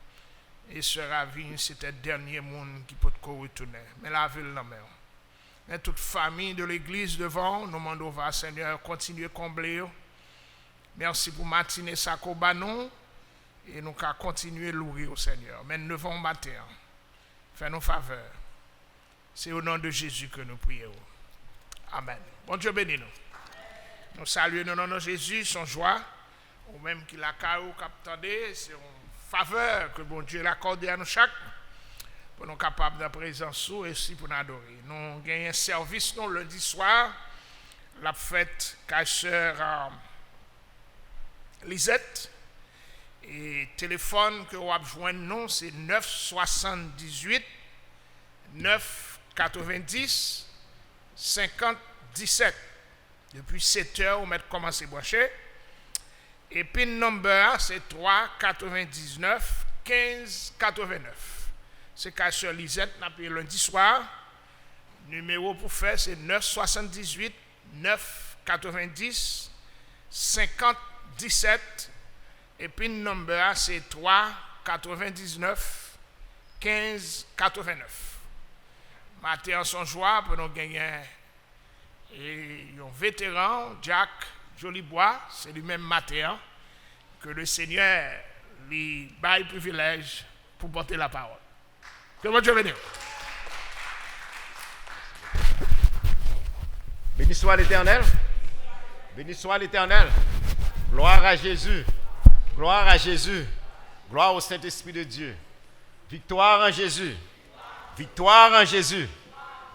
E sè Ravin, se te dènye moun ki potko retounen. Men lavi l nan men w. Men tout fanmi de legliz devan w, nou mande w va, Senyè, kontinye konble yo. Mèsi pou matine sa ke w ba nou, e nou ka kontinye louwe w, Senyè. Men devan w maten an, fè nou favè. Se o non de Jezi ke nou priye w. Amèn. Bondye beni nou. Nou salye nou nan non Jezi, se yon jwa. Ou menm ki lakay ou k ap tande, se yon favè ke Bondye l akòde a nou chak, pou nou kapab nan prezans ou e osi pou n adore. Nou genyen sèvis nou lendi swa, l ap fèt kay sè, euh, Lizèt. E telefòn ke w ap jwenn nou, se nèf swasanndizuit, nèf katrevendis, senkant disèt. Depi setè, ou mèt kòmanse branche. E pin number a, se twa katrevendiznèf, kenz katrevennèf. Se kay sè Lizèt, n ap ye lendi swa. Nimewo pou fè, se nèf swasanndizuit, nèf katrevendis, senkant disèt. E pin number a, se twa katrevendiznèf, kenz katrevennèf. Maten an, se yon jwa pou nou genyen e yon veteran, Jack Jolibois, se li menm maten an, ke le Senyè li bay privilèj pou pote lapawòl. Ke Bondye beni w. Béni soit l'Éternel. Béni soit l'Éternel. Gloire à Jésus. Gloire à Jésus. Gloire au Saint-Esprit de Dieu. Victoire en Jésus. Victoire en Jésus.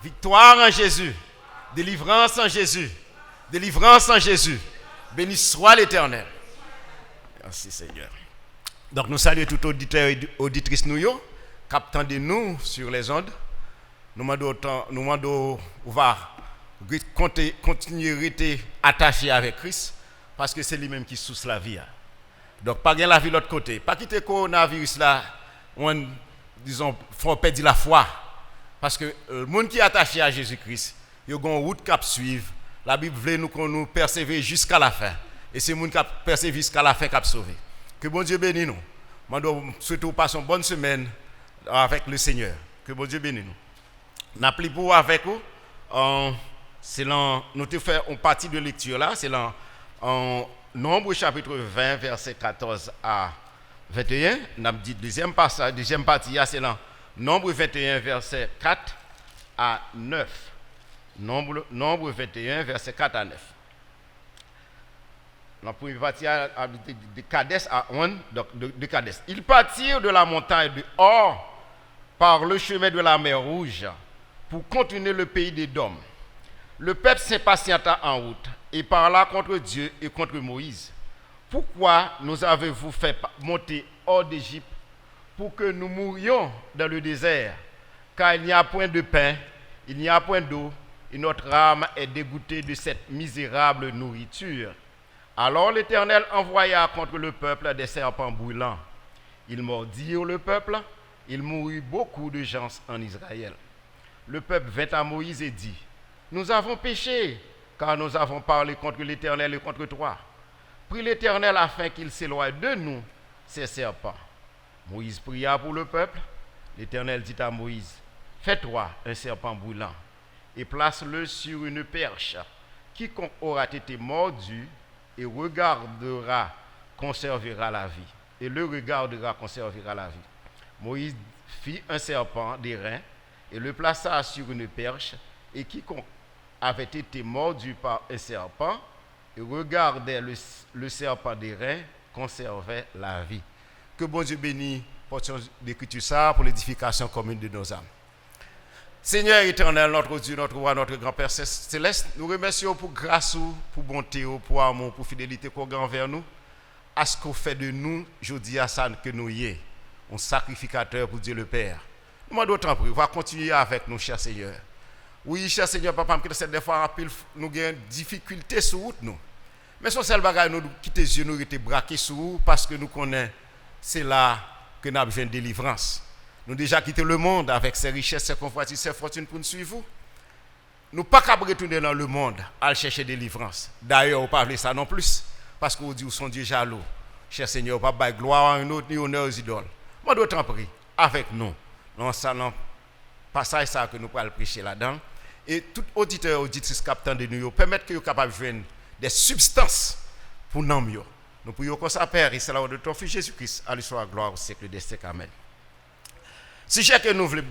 Victoire en Jésus. Délivrance en Jésus. Délivrance en Jésus. Béni soit l'Éternel. Merci Seigneur. Donk nou salye tout oditè e oditris nou yo k ap tande nou sur les ondes. Nou mande w tan, nou mande w, ou va re-, konte, kontinye rete atache avèk Kris, paske se li menm ki sous lavi a. Donk pa gen lavi lòt kote. Pa kite kowonaviris la rann, dizon, fè w pèdi lafwa. Paske, euh, moun ki atache a Jezi Kris, yo gen yon wout k ap swiv. Labib vle nou kon nou pèsevere jiska lafen. E se moun k ap pèsevere jiska lafen k ap sove. Ke Bondye beni nou. Mande w, swete w pase yon bòn semèn avèk le Senyè. Ke Bondye beni nou. N ap li pou w avèk ou, an, se lan, nou te fè yon pati de lekti la, se lan, an, Nonb chapit ven, vèsè katòz a venteyen, n ap di dezyèm pasaj, dezyèm pati a, se lan Nonb venteyen, vèsè kat a nèf. Nonb, Nonb venteyen, vèsè kat a nèf. Nan premye pati a, a, de, de Kadès a Onn, donk de, de Kadès. Ils partirent de la montagne de Hor par le chemin de la mer Rouge pour contourner le pays d'Édom. Le peuple s'impatienta en route et parla contre Dieu et contre Moïse. Pourquoi nous avez-vous fait pa-, monter hors d'Égypte pour que nous mourions dans le désert, car il n'y a point de pain, il n'y a point d'eau, et notre âme est dégoûtée de cette misérable nourriture. Alors l'Éternel envoya contre le peuple des serpents brûlants. Ils mordirent le peuple, il mourut beaucoup de gens en Israël. Le peuple vint à Moïse et dit : Nous avons péché, car nous avons parlé contre l'Éternel et contre toi. Prie l'Éternel afin qu'il s'éloigne de nous ces serpents. Moïse pria pour le peuple. L'Éternel dit à Moïse : Fais-toi un serpent brûlant et place-le sur une perche. Quiconque aura été mordu et regardera conservera la vie. Et le regardera conservera la vie. Moïse fit un serpent d'airain et le plaça sur une perche, et quiconque avait été mordu par un serpent et regardait le, le serpent d'airain conservait la vie. Ke Bondye beni pòsyon lekriti sa pou ledifikasyon komin de nozam. Senyè etènèl, notre Dieu, notre roi, notre grand Père céleste, nou remèsye w pou gras ou, pou bonte w, pou amou, pou fidelite ke w gen anvè nou, aske w fè de nou jodi a sa ke nou ye, yon sakrifikatè pou Dye le Pè. Nou mande w tanpri, w va kontinye avèk nou, chè Senyè. Wi, chè Senyè, papa m, ki nan sèt dèfwa anpil, nou gen difikilte sou wout nou. Men se yon sèl bagay, nou kite zye nou rete brake sou ou, paske nou konnen se la ke n ap jwenn delivrans. Nou deja kite lemonn avèk sè richès, sè konvwatiz, sè fòtin pou n swiv ou. Nou pa kab retounen nan lemonn al chèche delivrans. Dayè, ou pa vle sa non plis, paske ou di ou se yon Dye jalou. Chè Senyè, ou pa bay glwa a yon lòt, ni onè o zidòl. Mande w tanpri, avèk nou, nan sa, nan pasaj sa ke nou pral preche ladan, e tout oditè, oditris k ap tande nou yo, pèmèt ke yo kapab jwenn de sibstans pou nanm yo. Nou priye w konsa, Pè, e se la de ton Fis Jezi Kris, à lui soit la gloire au siècle des siècles. Amèn. Sijè ke nou vle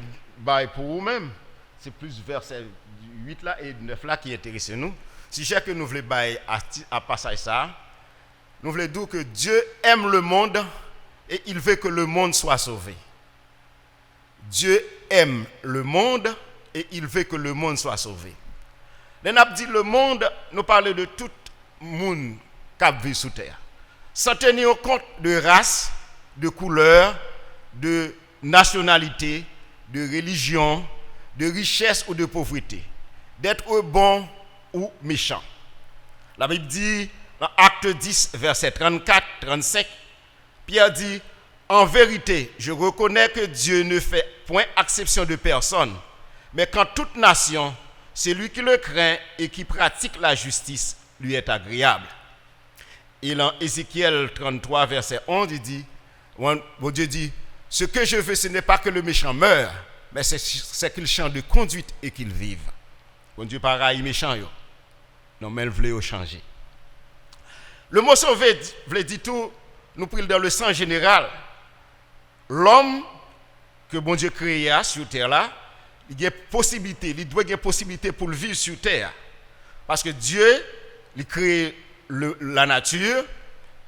bay pou ou menm, se plis vèsè uit la e nèf la ki enterese nou. Sijè ke nou vle bay a ti, a pasaj sa a, nou vle di w ke Dieu aime le monde et il veut que le monde soit sauvé. Dieu aime le monde et il veut que le monde soit sauvé. Lè n ap di lemonn, nou pale de tout moun k ap viv sou tè a, san teni kont de ras, de koulè, de nasyonalite, de relijyon, de richès ou de povrete, d'être bon ou méchant. Labib di, nan Actes dix, vèsè trannkat, trannsenk, Pierre dit : En vérité, je reconnais que Dieu ne fait point exception de personne, mais qu'en toute nation, celui qui le craint et qui pratique la justice lui est agréable. Et dans Ézéchiel trente-trois, verset onze, il dit, Bondye di : Ce que je veux, ce n'est pas que le méchant meure, mais c'est, c'est qu'il change de conduite et qu'il vive. Bondye pa rayi mechan yo. Non, men l vle yo chanje. Le mot sauver vle di tou, nou pran l dans le sens général. Lòm ke Bondye kreye a sou tè la, li gen posiblite, li dwe gen posiblite pou l viv sou tè a. Paske Dye, li kreye le, la nature,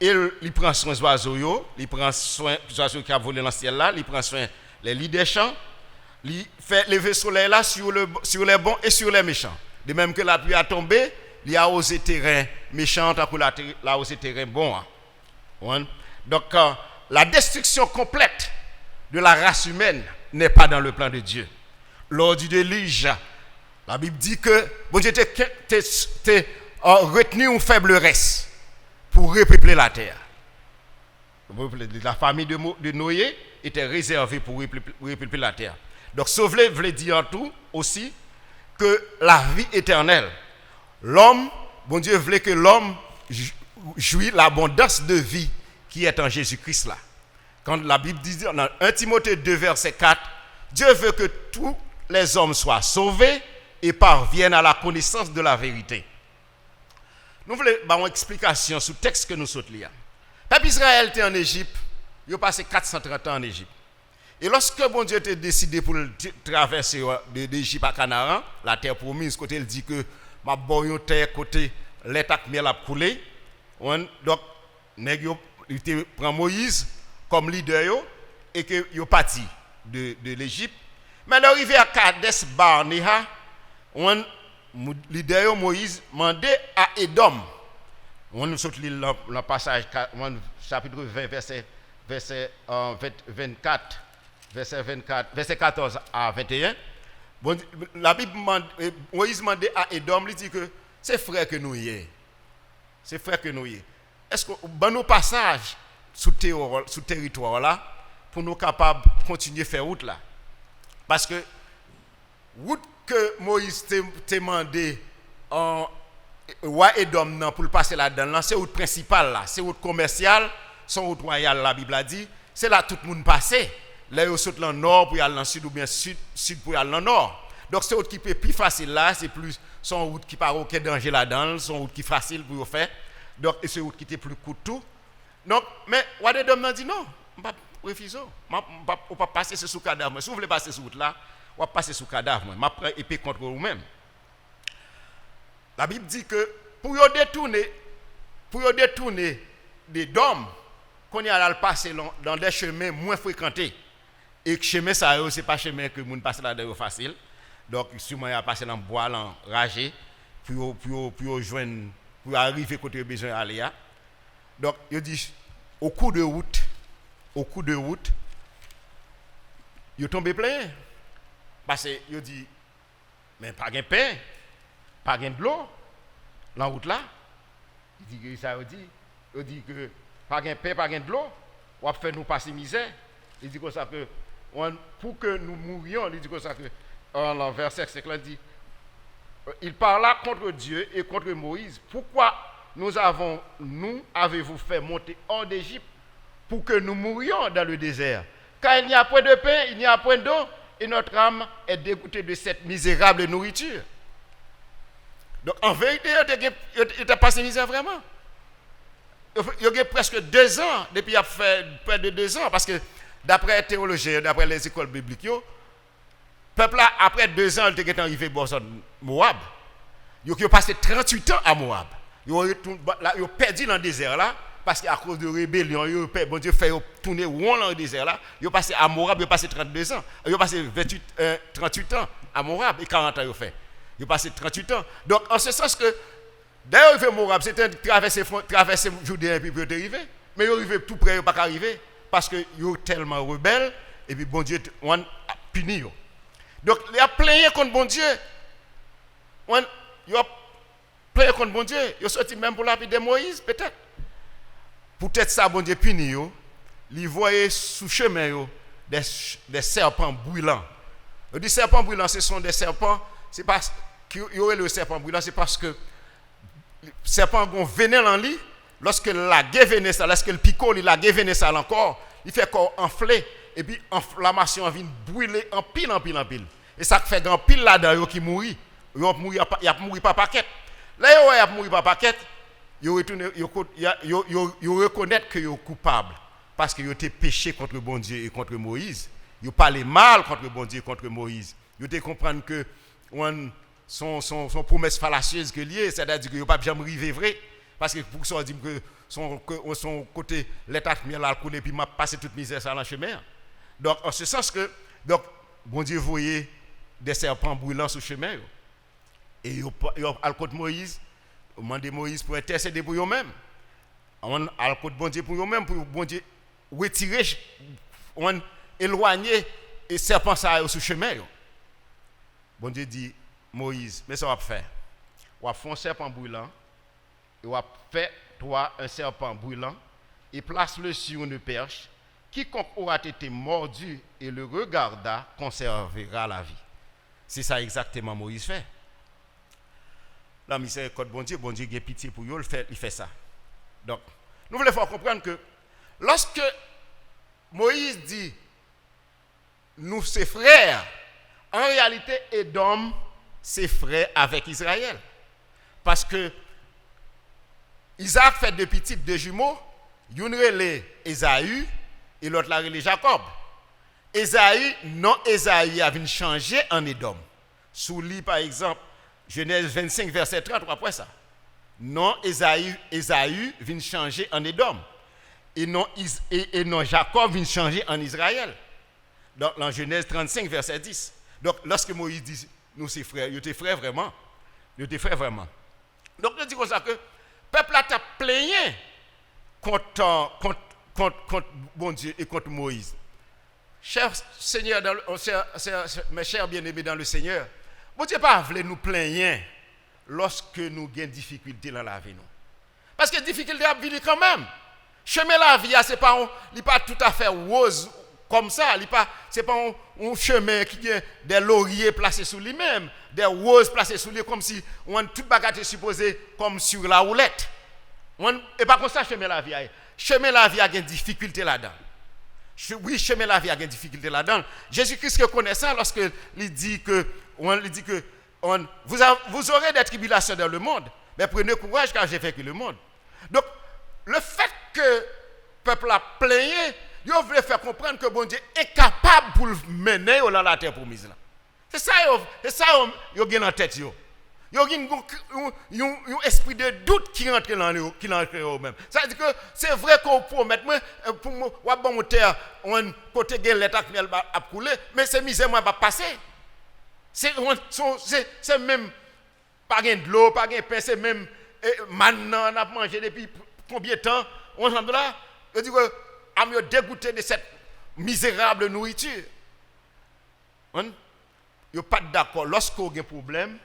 e li pran swen zwazo yo, li pran swen zwazo ki ap vole nan syèl la, li pran swen les lits des champs, li fè leve solèy la sur le, sur les bons et sur les méchants. De même que la pluie a tombé, li awoze teren mechan an tankou la te, l awoze teren bon an. Ou konprann? Donc, euh, la destruction complète de la race humaine n'est pas dans le plan de Dieu. Lors du déluge, la Bible dit que Bondye te, te, te, euh, retni yon fèb rès pou repeple latè. La famille de, de Noé était réservée pour repeupler la terre. Donc, sauver vle di an tou aussi que la vie éternelle. Lòm, Bondye vle ke lòm jwi l'abondance de vie qui est en Jésus-Christ la. Quand la Bible dit dans un Timothée deux, verset quatre, Dieu veut que tous les hommes soient sauvés et parviennent à la connaissance de la vérité. Nou vle ba yon eksplikasyon sou tèks ke nou sot li a. Pèp Izrayèl te ann Ejip, yo pase kat san trant an ann Ejip. E lòske Bondye te deside pou l travèse yo de, de Ejip a Kanaran, latè pwomiz, kote l di ke m ap ba w yon tè kote lèt ak myèl ap koule, ou konprann? Donk, nèg yo, li te pran Moyiz kòm lidè yo, e ke yo pati de, de Lejip. Men lè yo rive a Kadès Barneha, ou konprann, lidè yo, Moyiz mande a Edòm, ou konprann, nou sot li l nan, nan pasaj, ou konprann, chapit ven, vèsè vèsè, euh, ven, vennkat, vèsè vennkat, vèsè katòz a venteyen. Bondye, Labib mande, Moyiz mande a Edòm, li di ke se frè ke nou ye. Se frè ke nou ye. Èske ou ban nou pasaj sou, tewo, sou teritwa w la pou nou kapab kontinye fè wout la? Paske wout ke Moyiz te, te mande an, wa Edòm nan pou l pase ladan l lan, se wout prensipal la, se wout komèsyal, se yon wout wayal, Labib la di, se la tout moun pase. Lè yo sot lan nò pou y al lan sid oubyen sid, sid pou y al lan nò. Donk, se wout ki pe pi fasil la, se plis, se yon wout ki pa gen okenn danje ladan l, se yon wout ki fasil pou yo fè. Donk, e se wout ki te pli kout tou. Donk, men, wa Edòm nan di non, m p ap refize w. M ap, m p ap, ou p ap pase, se sou kadav mwen. Si w vle pase sou wout la, w ap pase sou kadav mwen. M ap pran epe kont ou menm. Labib di ke pou yo detounen, pou yo detounen Edòm, kounye a l al pase lan, lan de chemen mwen frekante. E chemen sa yo, se pa chemen ke moun pase ladan yo fasil. Donk, siman y a pase lan bwa, lan raje, pou yo, pou yo, pou yo jwenn, pou yo arive kote yo bezwen ale a. Donk, yo di, au cours de route, au cours de route, yo tonbe plenyen. Paske yo di, men pa gen pen, pa gen dlo lan wout la. Li di ke sa yo di, yo di ke pa gen pen, pa gen dlo, w ap fè nou pase mizè. Li di konsa ke, pou que nous mourions, li di konsa ke, an, lan vèsè senk la, li di, il parla contre Dieu et contre Moïse, pourquoi nous avons, nous avez-vous fait monter hors d'Égypte pour que nous mourions dans le désert? Car il n'y a point de pain, il n'y a point d'eau, et notre âme est dégoûtée de cette misérable nourriture. Donk, an verite, yo te gen, yo, yo te pase mizè vrèman. Yo, yo gen prèske dezan depi y ap fè près de dezan, paske daprè teyolojyen yo, daprè lèzekòl biblik yo, pèp la, aprè dezan, li te gentan rive bò zòn Mowab. Yo, yo pase tranntuit an a Mowab. Yo retoun-, ba-, la, yo pèdi lan dezè la, paske akoz de rebelyon yo, yo pè-, Bondye fè yo tounen won lan dezè la. Yo pase a Mowab, yo pase trannde zan. Yo pase venntuit, euh, tranntuit an a Mowab, e karant an yo fè. Yo pase tranntuit an. Donk, an se sans ke, lè yo rive Mowab, se te travèse fwon-, travèse Jouden epi pou yo te rive. Men yo rive tou prè, yo pa ka rive, paske yo tèlman rebèl, epi Bondye t-, wan, ap pini yo. Donk, y ap plenyen kont Bondye. Wan, y ap plenyen kont Bondye. Yo soti menm pou lapide Moyiz, petèt. Poutèt sa, Bondye pini yo. Li voye sou chemen yo de, de sèpan brilan. Yo di sèpan brilan, se son de sèpan, se pa, ki yo rele yo sèpan brilan, se paske sèpan an gon venen lan li, lòske l lage venen sa, lòske l pike w, li lage venen sa lan kò w, li fè kò w anfle, epi anflamasyon an vin brile anpil, anpil, anpil. E sa k fè gen anpil ladan yo ki mouri. Yo ap mouri pa, y ap mouri pa pakèt. Lè yo wè y ap mouri pa pakèt, yo retounen, yo, yo, yo, yo rekonèt ke yo koupab, paske yo te peche kont Bondye e kont Moyiz. Yo pale mal kont Bondye e kont Moyiz. Yo te konprann ke, wan, se yon, se yon, se yon pwomès falasyez ke l ye, sètadi ke yo p ap janm rive vre. Paske pou sa w di m ke se yon, ke se yon kote lèt ak myèl al koule, epi m ap pase tout mizè sa lan chemen an. Donk, an se sans ke, donk, Bondye voye de sèpan brilan sou chemen yo. E yo, yo al kot Moyiz, yo mande Moyiz pou entèsede pou yo menm. Yo al kot Bondye pou yo menm, pou Bondye retire, elwanye, e sèpan sa yo sou chemen yo. Bondye di Moyiz, men sa w ap fè. W ap fè yon sèpan brilan, et w ap fè toi un serpent brûlant, et place-le sur une perche. Quiconque aura été mordu et le regarda conservera la vie. Se sa egzakteman Moyiz fè. Nan mizèrikòd Bondye, Bondye gen pitye pou yo, li fè, li fè sa. Donk, nou vle fè w konprann ke lòske Moyiz di, nou se frè, an reyalite, Edòm se frè avèk Izrayèl. Paske Izaak fè de pitit, de jimo, youn rele Ezayi, e lòt la rele Jakòb. Ezayi, non Ezayi a vin chanje an Edòm. Si w li, pa egzanp, Jenèz vennsenk, vèsè trant, w ap wè sa. Non Ezayi, Ezayi vin chanje an Edòm. E non Iz-, e, e non Jakòb vin chanje an Izrayèl. Donk, lan Jenèz trannsenk, vèsè dis. Donk, lòske Moyiz di, nou se frè, yo te frè vrèman. Yo te frè vrèman. Donk, yo di konsa ke pèp la t ap plenyen kont, kont kont, kont Bondye e kont Moyiz. Chè Senyè, dans le- oh, chè- chè- chè- mes chers bien-aimés dans le Seigneur, Bondye pa vle nou plenyen lòske nou gen difikilte nan lavi nou. Paske difikilte ap vini kanmenm. Chemen lavi a, se pa yon, li pa toutafè woz kòmsa, li pa, se pa yon, yon chemen ki gen de lorye plase sou li menm, de woz plase sou li, kòmsi, ou konn, tout bagay te sipoze kòm sur la roulette. Ou konn, e pa konsa chemen lavi a ye. Chemen lavi a gen difikilte ladan. Che- wi, chemen lavi a gen difikilte ladan. Jezi Kris rekonèt sa lòske li di ke, ou konn, li di ke, ou konn, vous, a- vous aurez des tribulations dans le monde, mais prenez courage car j'ai vaincu le monde. Donk, le fèt ke pèp la plenyen, yo vle fè konprann ke Bondye enkapab pou l mennen yo nan latè pwomiz la. Se sa yo, se sa yo, yo gen nan tèt yo. Yo gen yon, yon, yon, yon espri de dout ki rantre nan yo, ki rantre yo menm. Sa vle di ke se vre ke w pwomèt mwen, eh, pou mwen, w ap ban mwen tè, yon kote gen lèt ak myèl ba- ap koule, men se mizè mwen ap pase. Se, yon, se, se, se menm, pa gen dlo, pa gen pen, se menm, eh, mann nan n ap manje depi p- konbyen tan, yon janm la, yo di ke âme yo dégoûtée de cette misérable nourriture. Konprann? Yo pa t dakò. Lòske w gen pwoblèm,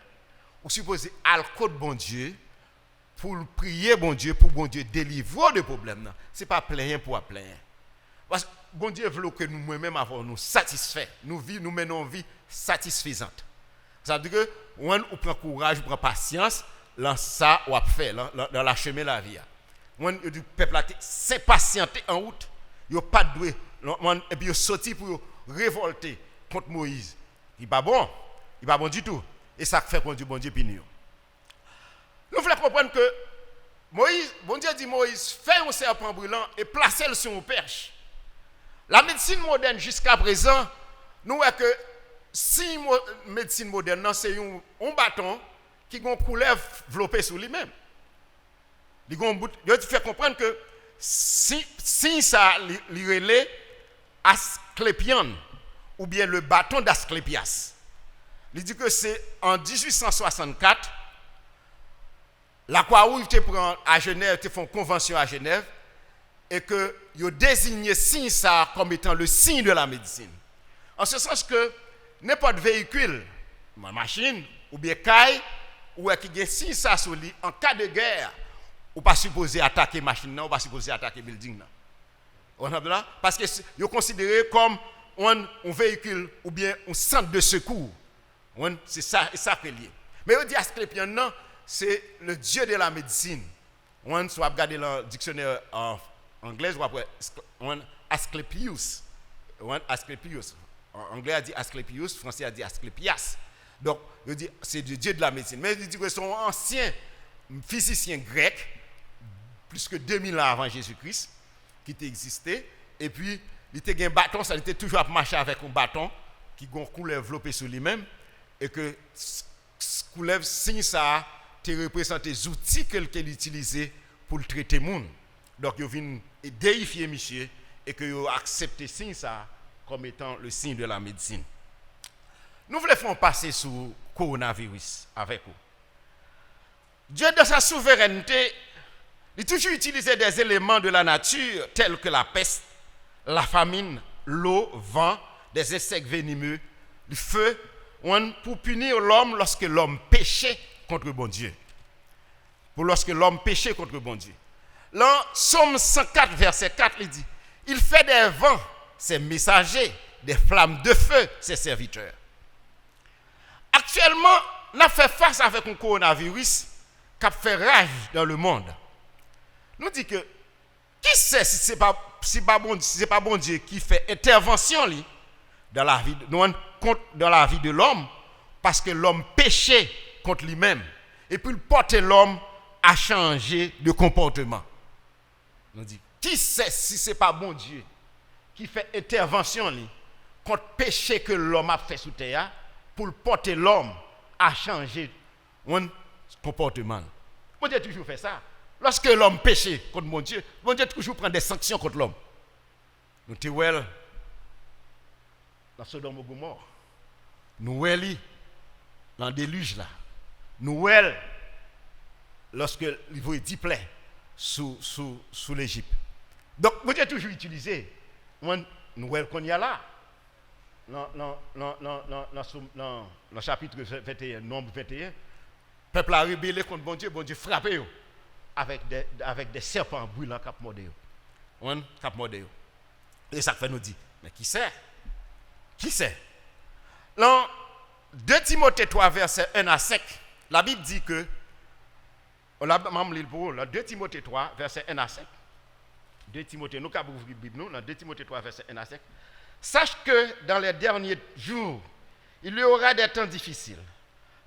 ou sipoze al kot Bondye pou l priye Bondye, pou Bondye delivre w de pwoblèm nan. Se pa plenyen pou w ap plenyen. Paske Bondye vle ke nou, mwen menm avè w, nou satisfè. Nou vi, nou mennen yon vi satisfezant. Sa vle di ke, ou konn, ou pran kouraj, ou pran pasyans, lan sa w ap fè, lan, lan, lan la chemen lavi a. Ou konn, yo di pèp la te s'enpatienter en route. Yo pa t dwe, ou konn, epi yo soti pou yo revòlte kont Moyiz. Li pa bon. Li pa bon ditou. E sa k fè Bondye, Bondye pini yo. Nou vle konprann ke Moyiz, Bondye di Moyiz, fè yon sèpan brilan e plase l sou yon pèch. Lamedsin modèn jiskaprezan, nou wè ke siy mo- medsin modèn nan se yon, yon baton ki gen yon koulèv vlope sou li menm. Li gen yon bout, yo fè konprann ke si- siy sa a, li, li rele Asklepyan, oubyen le bâton d'Asclépias. Li di ke se an dizuit san swasannkat, Lakwa Wouj te pran a Jenèv, te fè yon konvansyon a Jenèv, e ke yo deziye siy sa a kòm etan le signe de la médecine. An se sans ke nenpòt veyikil, ma- machin, oubyen kay, ou wè ki gen siy sa sou li, an ka de gè, ou pa sipoze atake machin nan, ou pa sipoze atake bilding nan. Ou konprann la? Paske s- yo konsidere kòm yon, yon veyikil oubyen yon sant de sekou. Ou konprann? Se sa, e sa ke l ye. Men yo di Asklepyan nan, se le dieu de la médecine. Ou konprann? Si w ap gade lan diksyonè, euh, anglè, w ap wè, ou konprann, Asclepius. Ou konprann? Asclepius. An- Anglè a di Asclepius, fransè a di Asclepias. Donk, yo di, se le dieu de la médecine. Men li di ke se yon ansyen fizisyen grèk, plis ke de mil an avan Jezi Kris, ki te egziste. Epi, li te gen baton, sa, li te toujou ap mache avèk yon baton ki gen yon koulèv vlope sou li menm, e ke s- s- koulèv siy sa a te reprezante zouti ke l, ke l itilize pou l trete moun. Donk, yo vin deyifye misye e ke yo aksepte siy sa a kòm etan le signe de la médecine. Nou vle fè yon pase sou kowonaviris avèk ou. Dieu, dans sa souveraineté, li toujou itilize des éléments de la nature tels que la peste, la famine, l'eau, vent, des insectes venimeux, le feu, ou konprann, pou pini lòm lòske lòm peche contre Bondye. Pou lòske lòm peche contre Bondye. Lan Sòm san kat, vèsè kat, li di, Il fait des vents ses messagers, des flammes de feu ses serviteurs. Aktyèlman, n ap fè fas avèk yon kowonaviris k ap fè raj dans le monde. Nou di ke, ki sè si se pa, si pa Bondye, si se pa Bondye ki fè entèvansyon li dans la vie, nou rann kont dans la vie de l'homme, paske lòm peche kont li menm, epi l pòte lòm a chanje de konpòteman. Nou di, ki sè si se pa Bondye ki fè entèvansyon li kont peche ke lòm ap fè sou tè a, pou l pòte lòm a chanje yon konpòteman l? Bondye toujou fè sa. Lòske lòm peche kont Bondye, Bondye toujou pran de sanksyon kont lòm. Nou te wè l nan Sodòm e Gomò. Nou wè li nan delij la. Nou wè l lòske li voye dis plaies sou, sou, sou Lejip. Donk, Bondye toujou itilize. Mwen, nou wè l kounye a la. Nan, nan, nan, nan, nan, nan, sou- nan, nan chapit venteyen, Nonb venteyen, pèp la rebele kont Bondye, Bondye frape yo avèk de, avèk de sèpan brilan k ap mòde yo. Konprann? K ap mòde yo. E sa k fè nou di, men ki sè? Ki sè? Nan de Timote twa, vèsè en a senk, Labib di ke, la, m ap li l pou ou, nan de Timote twa, vèsè en a senk. De Timote, nou kab ouvri Bib nou, nan de Timote twa, vèsè en a senk. Sache que dans les derniers jours, il y aura des temps difficiles,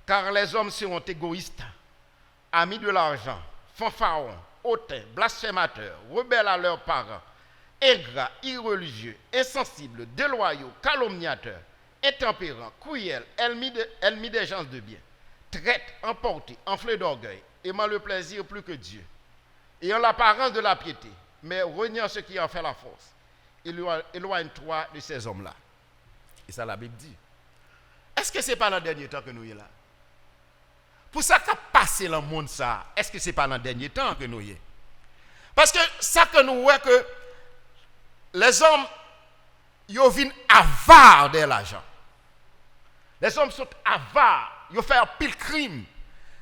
car les hommes seront égoïstes, amis de l'argent, fanfarons, hautains, blasphémateurs, rebelles à leurs parents, ingrats, irréligieux, insensibles, déloyaux, calomniateurs, intempérants, cruels, ennemis de- ennemis des gens de bien, traîtres, emportés, enflés d'orgueil, aimant le plaisir plus que Dieu, ayant l'apparence de la piété, mais reniant ce qui en fait la force. Éloigne-toi de ces hommes-là. E sa Labib di. Èske se pa nan dènye tan ke nou ye la? Pou sa k ap pase nan mond sa a, èske se pa nan dènye tan ke nou ye? Paske sa ke nou wè ke lèzòm, yo vin avare de lajan. Lèzòm sont avares, yo fè anpil krim.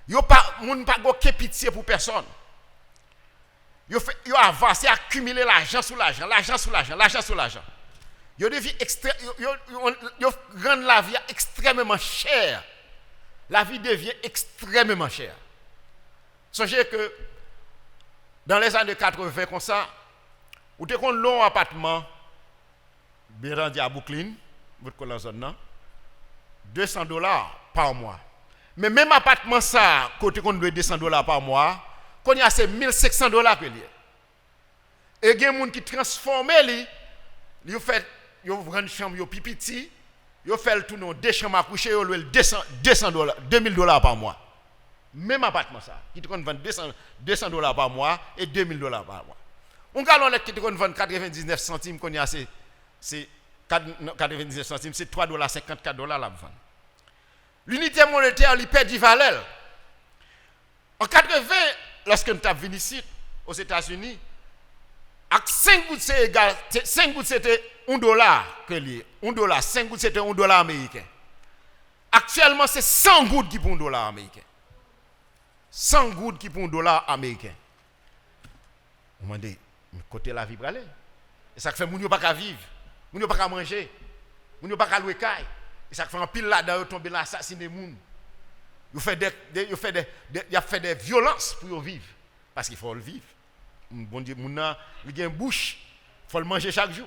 Yo pa, moun pa gen okenn pitye pou pèsòn. Yo fè, yo avare, se akimile lajan sou lajan, lajan sou lajan, lajan sou lajan. Yo devyen ekstrè, yo, yo, yo, yo rann lavi a ekstrèmeman chè. Lavi devyen ekstrèmeman chè. Sonje ke dans les années quatre-vingts konsa, ou te konn lwe yon apatman, byen tande a Brooklyn, vòt kò nan zòn nan, de san dola pa mwa. Men menm apatman sa a, ke w te konn lwe de san dola pa mwa, kounye a se mil senk san dola ke l ye. E gen moun ki transfòme li, yo fè, yo rann chanm yo pi piti, yo fè l tounen yon de chanm a kouche, yo lwe l de san, de san dola, de mil dola pa mwa. Menm apatman sa, ki te konn vann de san, de san dola pa mwa e de mil dola pa mwa. Yon galon lèt ki te konn vann katrevendiznèf santim, kounye a se, se kat, non, katrevendiznèf santim, se twa dola senkant, kat dola l ap vann. Linite monetè, li pèdi valè l. An katreven, lòske m t ap vin isit, Ozetazini, ak senk goud se egal, se, senk goud se te yon dola ke li ye. Yon dola, senk goud se te yon dola ameriken. Aktyèlman, se san goud ki pou yon dola ameriken. San goud ki pou yon dola ameriken. Ou mande, men kote lavi prale? E sa k fè moun yo pa ka viv, moun yo pa ka manje, moun yo pa ka lwe kay. E sa k fè anpil ladan yo tonbe nan asasine moun. Yo fè de, de, yo fè de, de, y ap fè de vyolans pou yo viv. Paske fò l viv. Bondye, moun nan, li gen bouch, fò l manje chak jou.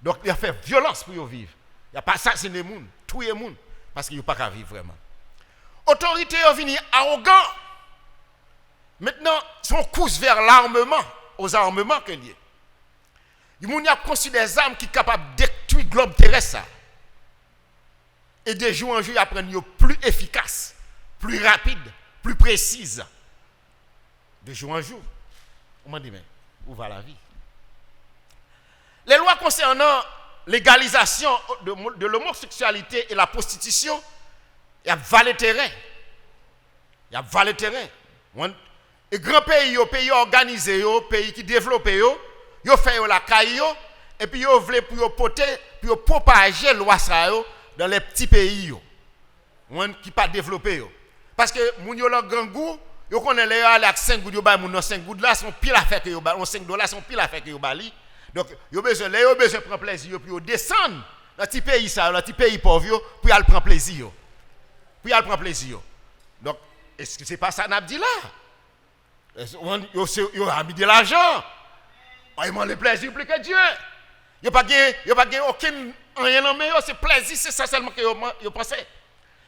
Donk, y ap fè vyolans pou yo viv. Y ap asasine moun, touye moun, paske yo pa ka viv vrèman. Otorite yo vini awogan. Mentnan, se yon kous vè larmeman, ozarmeman ke l ye. Moun y ap konstwi de zam ki kapab detwi glòb terès sa. E de jou an jou, y ap rann yo pli efikas, pli rapid, pli presiz. De jou an jou, ou mande, men, où va la vie? Les lois concernant l'égalisation de, de l'homosexualité et la prostitution, y ap vale teren. Y ap vale teren. Wan-, e gran peyi yo, peyi òganize yo, peyi ki devlope yo, yo fè yo lakay yo, epi yo vle pou yo pote, pou yo pwopaje lwa sa yo dans les petits pays yo. Wan, ki pa devlope yo. Paske moun yo nan grangou, yo konnen lè yo ale ak senk goud, yo bay moun nan senk goud la, se yon pil afè ke yo ba, yon senk dola, se yon pil afè ke yo ba li. Donk, yo bezwen, lè yo bezwen pran plezi yo, pou yo desann nan ti peyi sa yo, nan ti peyi pòv yo, pou y al pran plezi yo. Pou y al pran plezi yo. Donk, èske se pa sa n ap di la? Yo, se, yo ami de lajan. Aimant le plaisir plus que Dieu. Yo pa gen, yo pa gen okenn anyen nan men yo, se plezi, se sa sèlman ke yo, yo panse.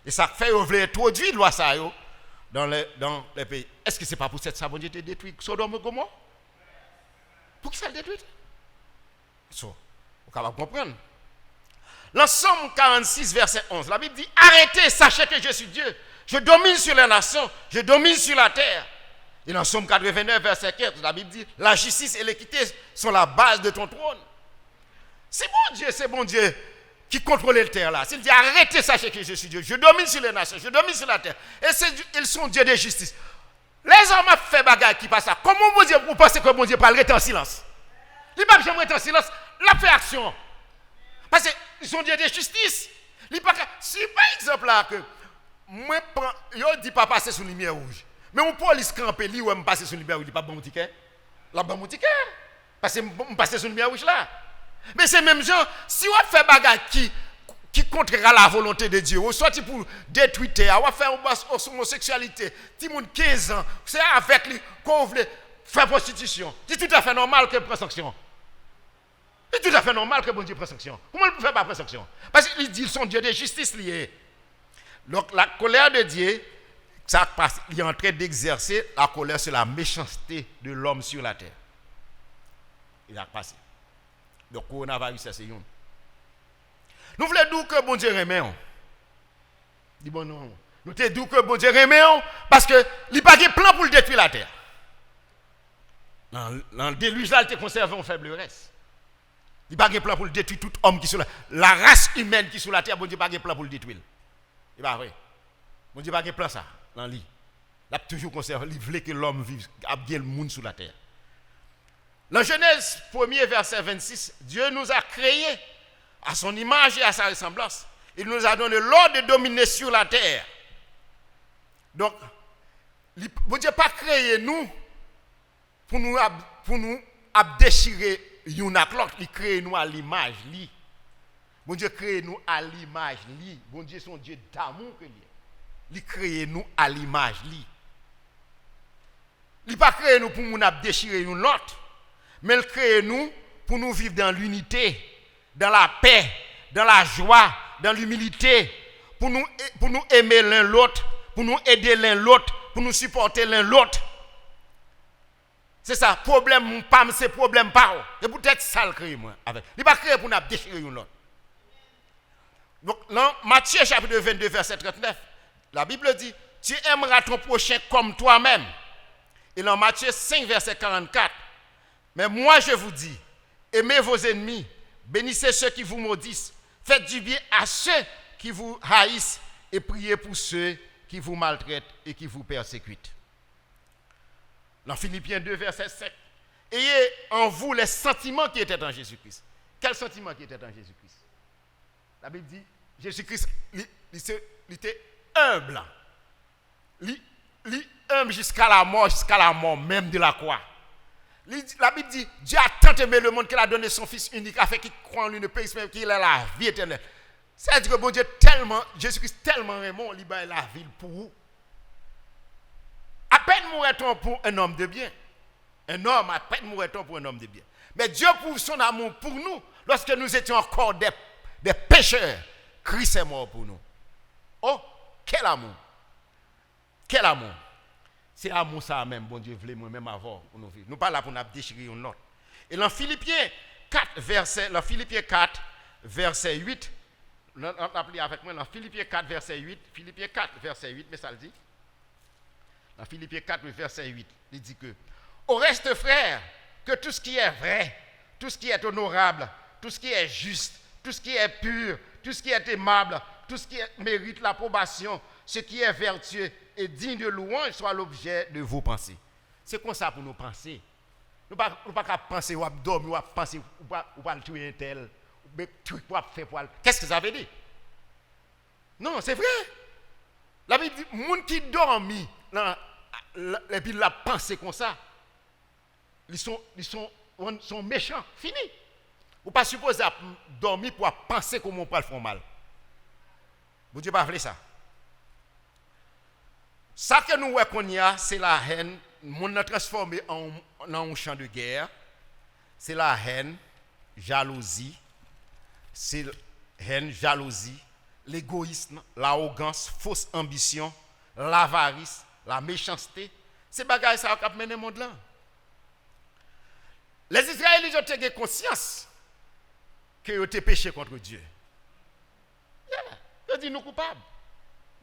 E sa k fè yo vle entwodui lwa sa yo dans les, dans les pays. Èske se pa poutèt sa Bondye te detwi Sodòm e Gomò? Poukisa l detwi? So, ou kapab konprann. Nan Sòm karannsis, vèsè onz, la Bible dit, arrêtez, sachez que je suis Dieu. Je domine sur les nations, je domine sur la terre. E nan Sòm katrevennnèf, vèsè kenz, la Bible dit, la justice et l'équité sont la base de ton trône. Si Bondye se Bondye ki kontwole tè la, si l di, arrêtez, sachez que je suis Dieu, je domine sur les nations, je domine sur la terre, et c'est, ils sont Dieu de justice. Lèzòm ap fè bagay ki pa sa. Kòman Bondye, ou panse ke Bondye pral rete an silans? Li p ap janm rete an silans. L ap fè aksyon. Paske li se yon Dye de jistis. Li pa ka, si pa egzanp la ke mwen pran, yo di pa pase sou limyè wouj. Men yon polis kanpe, li wè m pase sou limyè wouj, li p ap ban m yon tikè? L ap ban m yon tikè. Paske m, m pase sou limyè wouj la. Men se menm jan, si w ap fè bagay ki, ki kontrè a la volonte de Dye, ou sòti pou detwi tè a, w ap fè omos-, omoseksyalite, timoun kenz an, se avèk li ke w vle fè pwostitisyon. Li toutafè nòmal ke l pran sanksyon. Li toutafè nòmal ke Bondye pran sanksyon. Kòman l pou fè pa pran sanksyon? Paske li di l se yon Dye de jistis li ye. Donk, la colère de Dieu, sa k pase, li antre d'exercer la colère sur la méchanceté de l'homme sur la terre. E sa k pase. Donk, kowonaviris la se youn. Nou vle di w ke Bondye renmen w. Di bon non. Nou te di w ke Bondye renmen w paske li pa gen plan pou l detwi latè. Nan, nan delij la, li te konsève yon fèb rès. Li pa gen plan pou l detwi tout òm ki sou la, la race humaine ki sou latè, Bondye pa gen plan pou l detwi l. E pa vre. Bondye pa gen plan sa nan li. L ap toujou konsève, li vle ke lòm viv, ap gen moun sou latè. Nan Genèse premier, verset vingt-six, Dieu nous a créés à son image et à sa ressemblance. Il nous a donné l'ordre de dominer sur la terre. Donk, li, Bondye pa kreye nou pou nou ap, pou nou ap dechire youn ak lòt. Li kreye nou a limaj li. Bondye kreye nou a limaj li. Bondye se yon Dye damou ke li ye. Li kreye nou a limaj li. Li pa kreye nou pou moun ap dechire youn lòt, men l kreye nou pou nou viv dans l'unité, dans la paix, dans la joie, dans l'humilité, pou nou, pou nou eme len lot, pou nou ede len lot, pou nou sipòte len lot. Se sa, pwoblèm pa m se pwoblèm pa w. Se poutèt sa l kreye mwen avèk. Li pa kreye pou n ap dechire youn lòt. Donk, nan Matye chapit vennde, vèsè trannèf, la Bib di, Tu aimeras ton prochain comme toi-même. E nan Matye senk, vèsè karannkat, Mais moi je vous dis, aimez vos ennemis, bénissez ceux qui vous maudissent, faites du bien à ceux qui vous haïssent et priez pour ceux qui vous maltraitent et qui vous persécutent. Nan Filipyen de, vèsè sèt, Ayez en vous les sentiments qui étaient en Jésus-Christ. Quel sentiment qui était en Jésus-Christ? La Bib di, Jezi Kris, li, li, se, li te enb. Li, li enb jusqu'à la mort, jusqu'à la mort même de la croix. Li di, la Bib di, Dieu a tant aimé le monde qu'il a donné son Fils unique, afin quiconque croit en lui ne périsse pas, mais qu'il ait la vie éternelle. Sa vle di ke Bondye tèlman, Jezi Kris tèlman renmen w, li bay lavi l pou ou. À peine mourrait-on pour un homme de bien. Un homme, à peine mourrait-on pour un homme de bien. Mais Dieu prouve son amour pour nous lorsque nous étions encore des, des pécheurs. Christ est mort pour nous. Oh, quel amour! Quel amour! Se amou sa a menm Bondye vle mwen menm avè w pou nou viv. Nou pa la pou n ap dechire youn lòt. E nan Filipyen kat, vèsè, nan Filipyen kat, vèsè uit, n, n, n ap li avèk mwen nan Filipyen kat, vèsè uit, Filipyen kat, vèsè uit, men sa l di. Nan Filipyen kat, vèsè uit, li di ke, Au reste, frères, que tout ce qui est vrai, tout ce qui est honorable, tout ce qui est juste, tout ce qui est pur, tout ce qui est aimable, tout ce qui est, mérite l'approbation, ce qui est vertueux et digne de louange soit l'objet de vos pensées. Se konsa pou nou panse. Nou pa, nou pa ka panse, w ap dòmi, w ap panse, ou pa, ou pral touye entèl, ou men trik w ap fè pou al. Qu'est-ce que ça veut dire? Non, se vre. Labib di, moun ki dòmi, nan, la, epi l ap panse konsa, li son, li son, se yon mechan, fini. Ou pa sipoze ap dòmi pou ap panse kòman w pral fè yon mal. Bondye pa vle sa. Sa ke nou wè kounye a, se lahèn, monn nan transfòme an, nan yon chan de gè. Se lahèn, jalouzi, se hèn, jalouzi, legoyism, lawogans, fos anbisyon, lavaris, lamechanste. Se bagay sa yo k ap mennen mond lan. Lèzizrayelit yo te gen konsyans ke yo te peche kont Dye. Yeah. Yo di, nou koupab.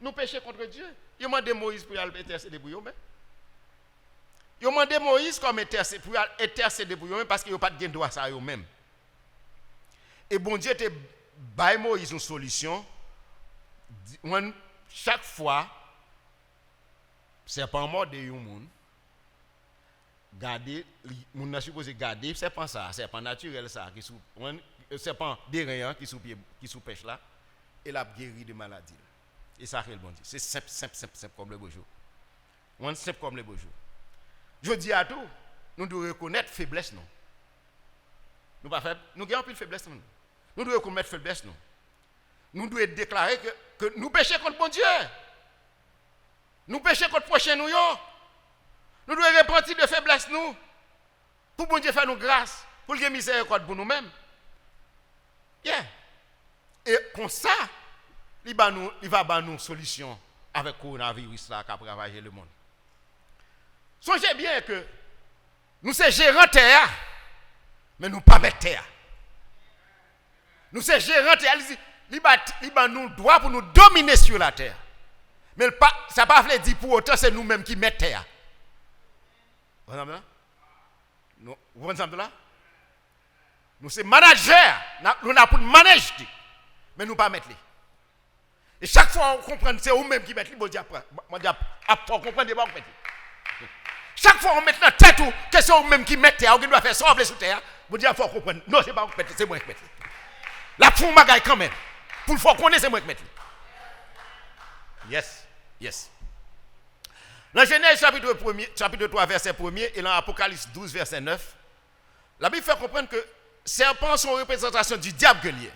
Nou peche kont Dye. Yo mande Moyiz pou y al entèsede pou yo menm. Yo mande Moyiz kòm entèse-, pou y al entèsede pou yo menm, paske yo pa t gen dwa sa yo menm. E Bondye te bay Moyiz yon solisyon. Di, mwen, chak fwa sèpan mòde yon moun, Gade, li, moun nan sipoze gade sèpan sa, sèpan natirèl sa, ki sou, sèpan de ren an ki sou pye, ki sou pèch la, e l ap geri de maladi l. E sa k rele Bondye. Se senp, senp, senp, senp kòm le bonjou. Yon senp kòm le bonjou. Jodi a tou, nou dwe rekonèt feblès nou. Nou pa fèb, nou gen anpil feblès nou. Nou dwe rekonèt feblès nou. Nou dwe deklare ke, ke nou peche kont Bondye. Nou peche kont pwochen nou yo. Nou dwe repanti de feblès nou. Pou Bondye fè nou gras, pou l gen mizèrikòd pou nou menm. Yeah. E konsa, li ba nou, li va ba nou solisyon avèk kowonaviris la k ap ravaje lemonn. Sonje byen ke nou se jeran tè a, men nou pa mèt tè a. Nou se jeran tè a, li di, li ba, li ba nou dwa pou nou domine sur la terre. Men l pa, sa pa vle di pou otan se nou menm ki mèt tè a. Ou konprann sa m di la? Nou, ou konprann sa m di la? Nou se manajè, n ap, nou la pou n manage li. Men nou pa mèt li. E chak fwa ou konprann se ou menm ki mèt li, Bondye ap pran, Bondye ap, ap fè w konprann se pa ou k mèt li. Chak fwa ou met nan tèt ou ke se ou menm ki mèt tè a, ou gen dwa fè sa w vle sou tè a, Bondye ap fè w konprann, non, se pa ou k mèt li, se mwen k mèt li. L ap fè yon bagay kanmenm, pou l fè w konnen se mwen k mèt li. Yes, yes. Nan Jenèz chapit premye, chapit twa, vèsè premye, e nan Apokalis douz, vèsè nèf, Labib fè konprann ke sèpan se yon reprezantasyon di dyab ke l ye.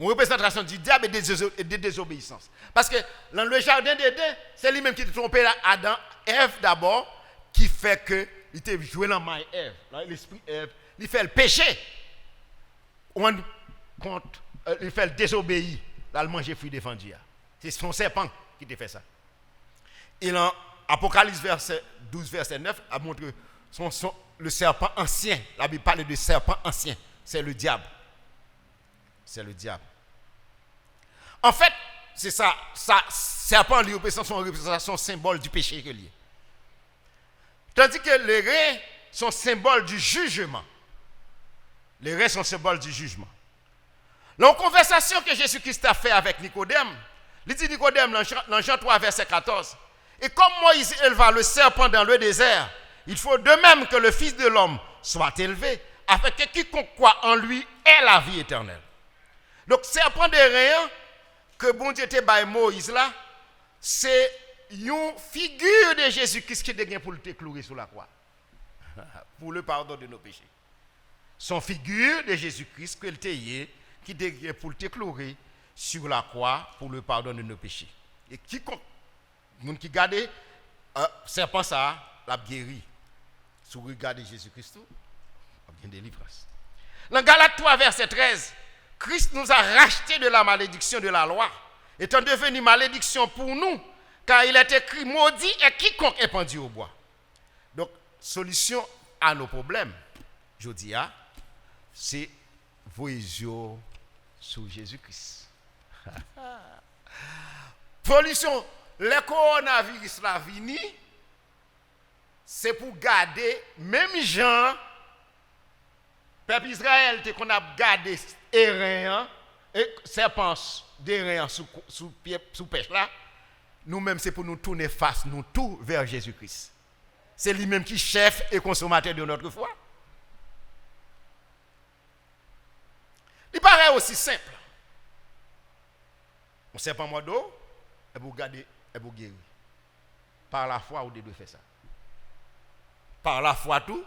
Yon reprezantasyon di dyab e de, e de dezobeyisans. Paske nan le jaden Deden, se li menm ki te twonpe Adan, Èv dabò, ki fè ke li te jwe nan may Èv, nan lespri Èv, li fè l peche. Ou rann kont, euh, li fè l dezobeyi, l al manje fwi defandi a. Se yon sèpan ki te fè sa. E nan Apokalis vèsè douz, vèsè nèf, ap montre son, son, le serpent ancien. Labib pale de serpent ancien. C'est le diable. C'est le diable. Anfèt, se sa, sa, sèpan li reprezante, se yon reprezantasyon, senbòl di peche ke li ye. Tandis que les reins sont symbole du jugement. Les reins sont symbole du jugement. Nan yon konvèsasyon ke Jezi Kris ta fè avèk Nikodèm, li di Nikodèm nan Jan, nan Jan twa, vèsè katòz, et comme Moïse éleva le serpent dans le désert, il faut de même que le Fils de l'homme soit élevé, afin que quiconque croit en lui ait la vie éternelle. Donk, sèpan de ren an ke Bondye te bay Moyiz la, se yon figi de Jezi Kris ki te gen pou l te kloure sou lakwa. Pour le pardon de nos péchés. Se yon figi de Jezi Kris ke l te ye, ki te gen pou l te kloure sur la croix pour le pardon de nos péchés. E kikonk moun ki gade, euh, sèpan sa a, l ap geri. Si w regade Jezi Kris tou, w ap gen delivrans. Nan Galat twa, vèsè trèz, Christ nous a rachetés de la malédiction de la loi, étant devenu malédiction pour nous, car il est écrit, maudit est quiconque est pendu au bois. Donk, solisyon a nos problèmes, jodi a, se voye zye w sou Jezi Kris. Solisyon, lè kowonaviris la vini, se pou gade menm jan pèp Izrayèl te konn ap gade eren an, e sèpan de ren an sou, sou pye, sou pèch la, nou menm se pou nou tounen fas nou tou vè Jezi Kris. Se li menm ki chèf e konsomatè de notre foi. Li parèt osi senp. Yon sèpan mòde w, epi w gade, epi w geri. Pa lafwa, ou te dwe fè sa. Pa lafwa tou,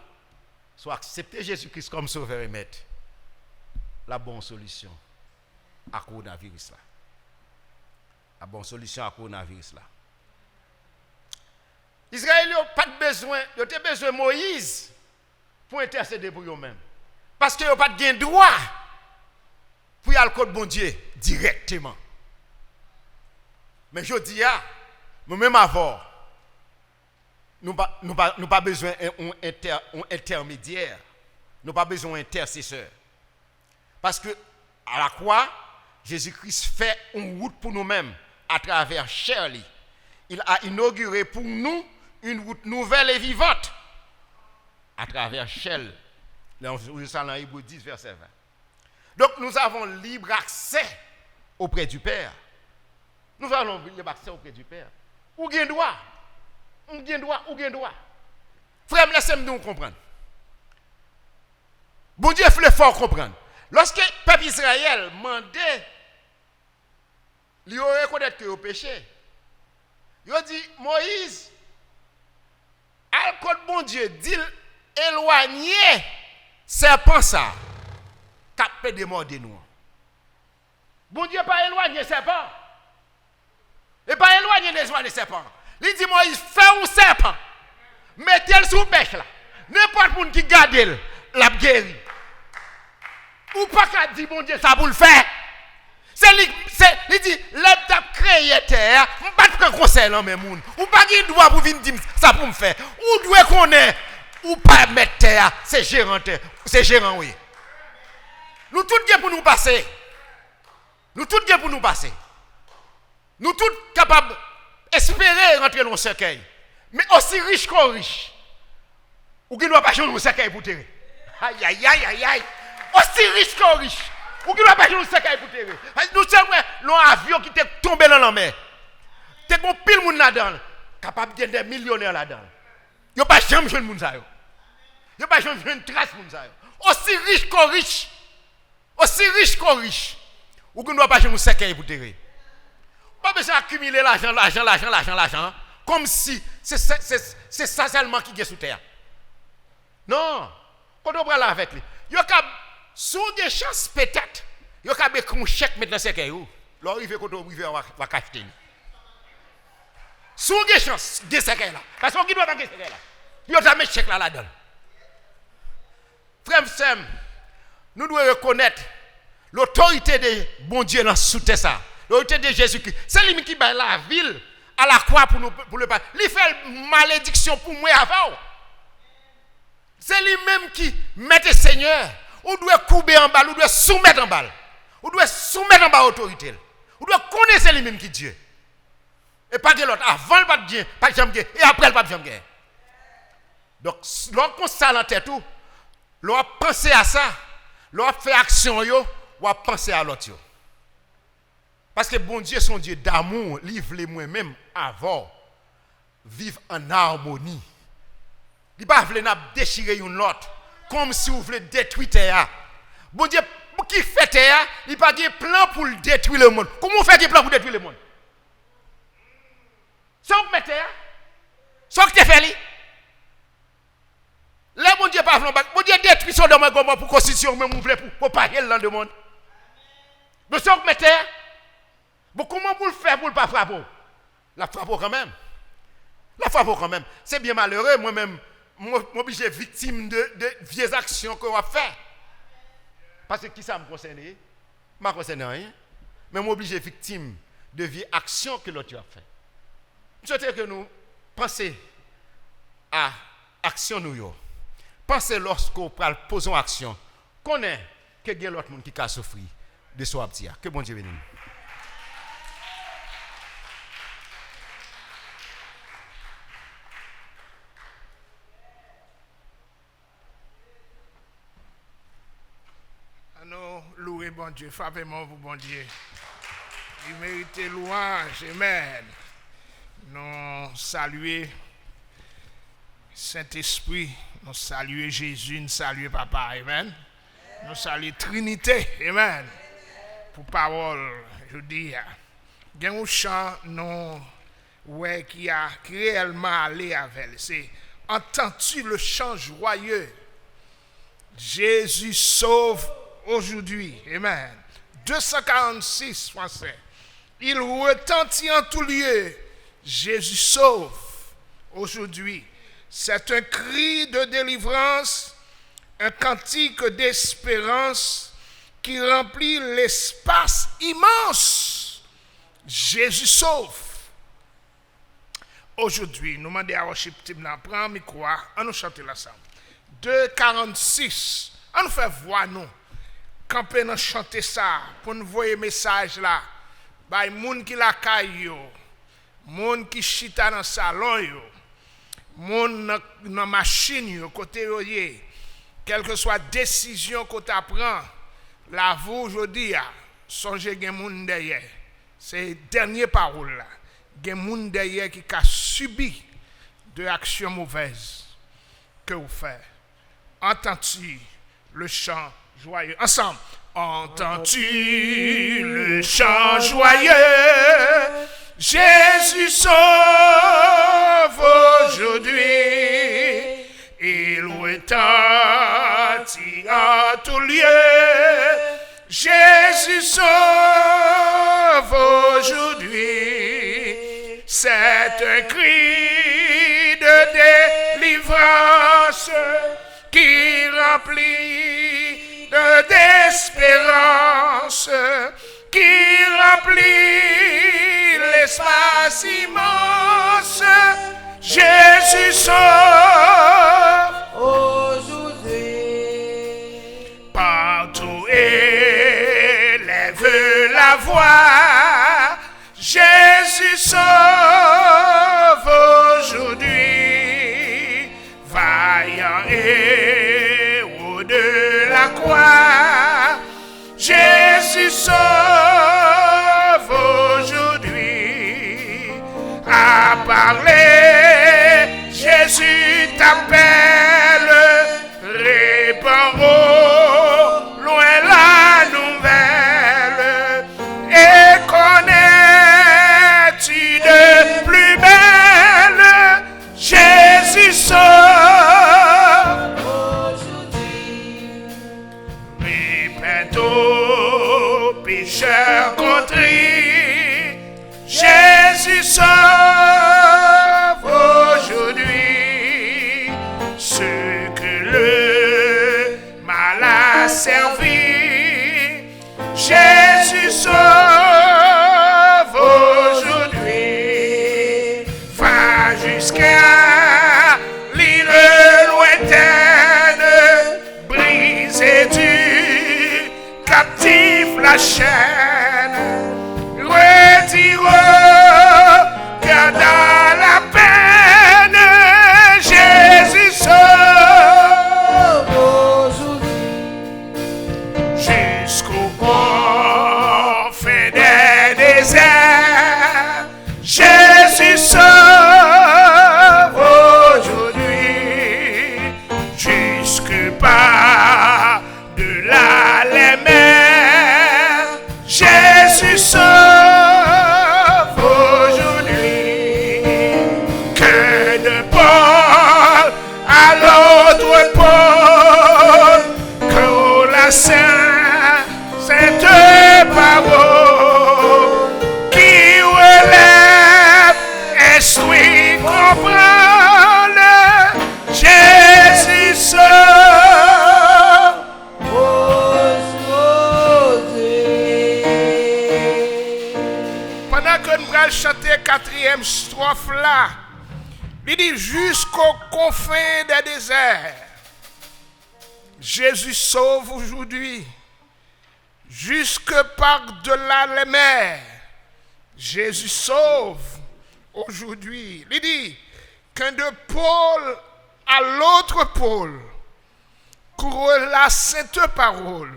si w aksepte Jezi Kris kòm Sovè e Mèt, l ap ba w yon solisyon a kowonaviris la. L ap ba w yon solisyon a kowonaviris la. Izrayèl yo pa t bezwen, yo te bezwen Moyiz pou entèsede pou yo menm. Paske yo pa t gen dwa pou y al kot Bondye dirèkteman. Men jodi a, nou menm avè w, nou pa, nou pa, nou pa bezwen yon, yon entè, yon entèmedyè. Nou pa bezwen yon entèsesè. Paske, a la croix, Jezi Kris fè yon wout pou nou menm, atravè chè li. Il a inauguré pour nous une route nouvelle et vivante. Atravè chè l. Nan, sa nan Ebre dis, vèsè ven. Donc, nous avons libre accès auprès du Père. Nous avons libre accès auprès du Père. Ou gen dwa. Ou gen dwa, ou gen dwa. Frè m, lèse m di w konprann. Bondye vle fè w konprann. Lòske pèp Izrayèl mande li, yo rekonèt ke yo peche. Yo di, Moyiz, al kot Bondye, di l elwanye sèpan sa k ap plede mòde nou an. Bondye pa elwanye sèpan. E pa elwanye, elwanye sèpan. Li di Moyiz, fè yon sèpan. Mete l sou bèch la. Nenpòt moun ki gade l, l ap geri. Ou pa ka di Bondye sa pou l fè. Se li, se, li di, lè m t ap kreye tè a, m pa t pran konsèy nan men moun. Ou pa gen dwa pou vin di m sa pou m fè. Ou dwe konnen, ou pa mèt tè a, se jeran tè, se jeran w ye. Nou tout gen pou nou pase. Nou tout gen pou nou pase. Nou tout kapab espere rantre nan yon sèkèy. Men osi rich ke w rich, ou gen dwa pa jwenn yon sèkèy pou tere. Ayayayayay. Osi rich ke w rich, ou gen dwa pa jwenn yon sèkèy pou tere. Nou sèl wè yon avyon ki te tonbe nan lanmè. Te gen pil moun ladan l. Kapab gen de milyonè ladan l. Yo pa janm jwenn moun sa yo. Yo pa janm jwenn tras moun sa yo. Osi rich ke w rich, osi rich ke w rich, ou gen dwa pa jwenn yon sèkèy pou tere. Ou pa bezwen akimile lajan, lajan, lajan, lajan, lajan, kòmsi se, se, se, se sa sèlman ki gen sou tè a. Non. Kote w pral avèk li? Yo kab, si w gen chans, petèt, yo kab ekri yon chèk met nan sèkèy ou. Lè w rive kote w rive a, w a, w a ka achte li. Si w gen chans, gen sèkèy la. Paske w gen dwa pa gen sèkèy la. Pou yo ta met chèk la ladan l. Frè m, sè m, nou dwe rekonèt lotorite de Bondye nan sou tè sa. Lotorite de Jezikri. Se li menm ki bay lavi l a lakwa pou nou, pou le pa. Li fè l malediksyon pou mwen avè w. Se li menm ki mèt e senyè. Ou dwe koube anba l, ou dwe soumèt anba l. Ou dwe soumèt anba otorite l. Ou dwe konnen se li menm ki Dye. E pa gen lòt. Avan l pa t gen, pa t janm gen. E apre l p ap janm gen. Donk, s-, lè w konsa nan tèt ou, lè w ap panse a sa, lè w ap fè aksyon yo, w ap panse a lòt yo. Paske Bondye se yon Dye damou, li vle mwen menm avè w viv an amoni. Li pa vle n ap dechire youn lòt, kòmsi w vle detwi tè a. Bondye, pou ki fè tè a, li pa gen plan pou l detwi lemonn. Kòman w fè gen plan pou detwi lemonn? Se ou k mèt tè a? Se ou k te fè li? Lè Bondye pa vle yon bagay, Bondye detwi Sodòm ak Gomò pou konstitisyon ou menm ou vle pou pwopaje l nan lemonn. Donk se ou k mèt tè a. Bon, kòman pou l fè pou l pa frape w? L ap frape w kanmenm. L ap frape w kanmenm. Se byen malere, mwen menm, m, m oblije viktim de, de vye aksyon ke w ap fè. Paske kisa m konsène? M pa konsène anyen. Men m oblije viktim de vye aksyon ke lòt yo ap fè. M swete ke nou panse a aksyon nou yo. Panse lòske w pral poze yon aksyon. Konnen ke gen lòt moun ki ka soufri de sa w ap di a. Ke Bondye beni nou. Ann nou louwe Bondye, frape men w pou Bondye. Li merite lwanj, amen. Nou salye Sentespri, nou salye Jezi, nou salye Papa, amen. Nou salye Trinite, amen. Pou pawòl jodi a. Gen yon chan nou wè ki a, ki reyèlman ale avè l. Se Entends-tu le chant joyeux? Jésus sauve aujourd'hui. Amen. Deux cent quarante-six français. Il retentit en tout lieu. Jésus sauve aujourd'hui. C'est un cri de délivrance, un cantique d'espérance qui remplit l'espace immense. Jésus sauve. Aujourd'hui, nou mande a worship team nan pran mikwo a, ann nou chante l ansanm. Deux quarante-six. Ann nou fè vwa nou kanpe nan chante sa a pou n voye mesaj la bay moun ki lakay yo, moun ki chita nan salon yo, moun nan, nan machin yo, kote yo ye, kèlkeswa desizyon ke w ta pran, lavi w jodi a, sonje gen moun dèyè. Se dènye pawòl la. Gen moun dèyè ki ka sibi de aksyon movèz. que vous faites. Entends-tu le chant joyeux? Ensemble. Entends-tu le chant joyeux? Jésus sauve aujourd'hui. Il retentit en tout lieu. Jésus sauve aujourd'hui. C'est un cri de délivrance qui remplit de d'espérance, qui remplit l'espace immense. Jésus sauve aujourd'hui. Partout élève la voix. Jésus sauve aujourd'hui. Vaillant héros de la croix, Jésus sauve aujourd'hui. À parler, Jésus t'appelle, répand au loin la nouvelle. Et connais-tu de plus belle? Jésus sauve aujourd'hui. Repent aux pécheurs contrits. Jésus sauve aujourd'hui. Ceux que le mal a servi. Jésus sauve aujourd'hui. Va jusqu'à l'île lointaine, briser du captif la chaîne, retire au cœur dans la peine. Jésus sauve aujourd'hui. Jusqu'aux confins des déserts, Jésus sauve aujourd'hui. Jusque par delà les mers, Jésus sauve aujourd'hui. Que de Paul à l'autre pôle, que la sainte, sainte parole qui relève, instruit, comprend, Jésus sauve aujourd'hui. Pandan ke nou pral chante katriyèm stwòf la, li di, jusqu'aux confins des déserts, Jésus sauve aujourd'hui. Jusque par-delà les mers, Jésus sauve aujourd'hui. Li di, qu'un de Paul à l'autre pôle, courre la sainte parole,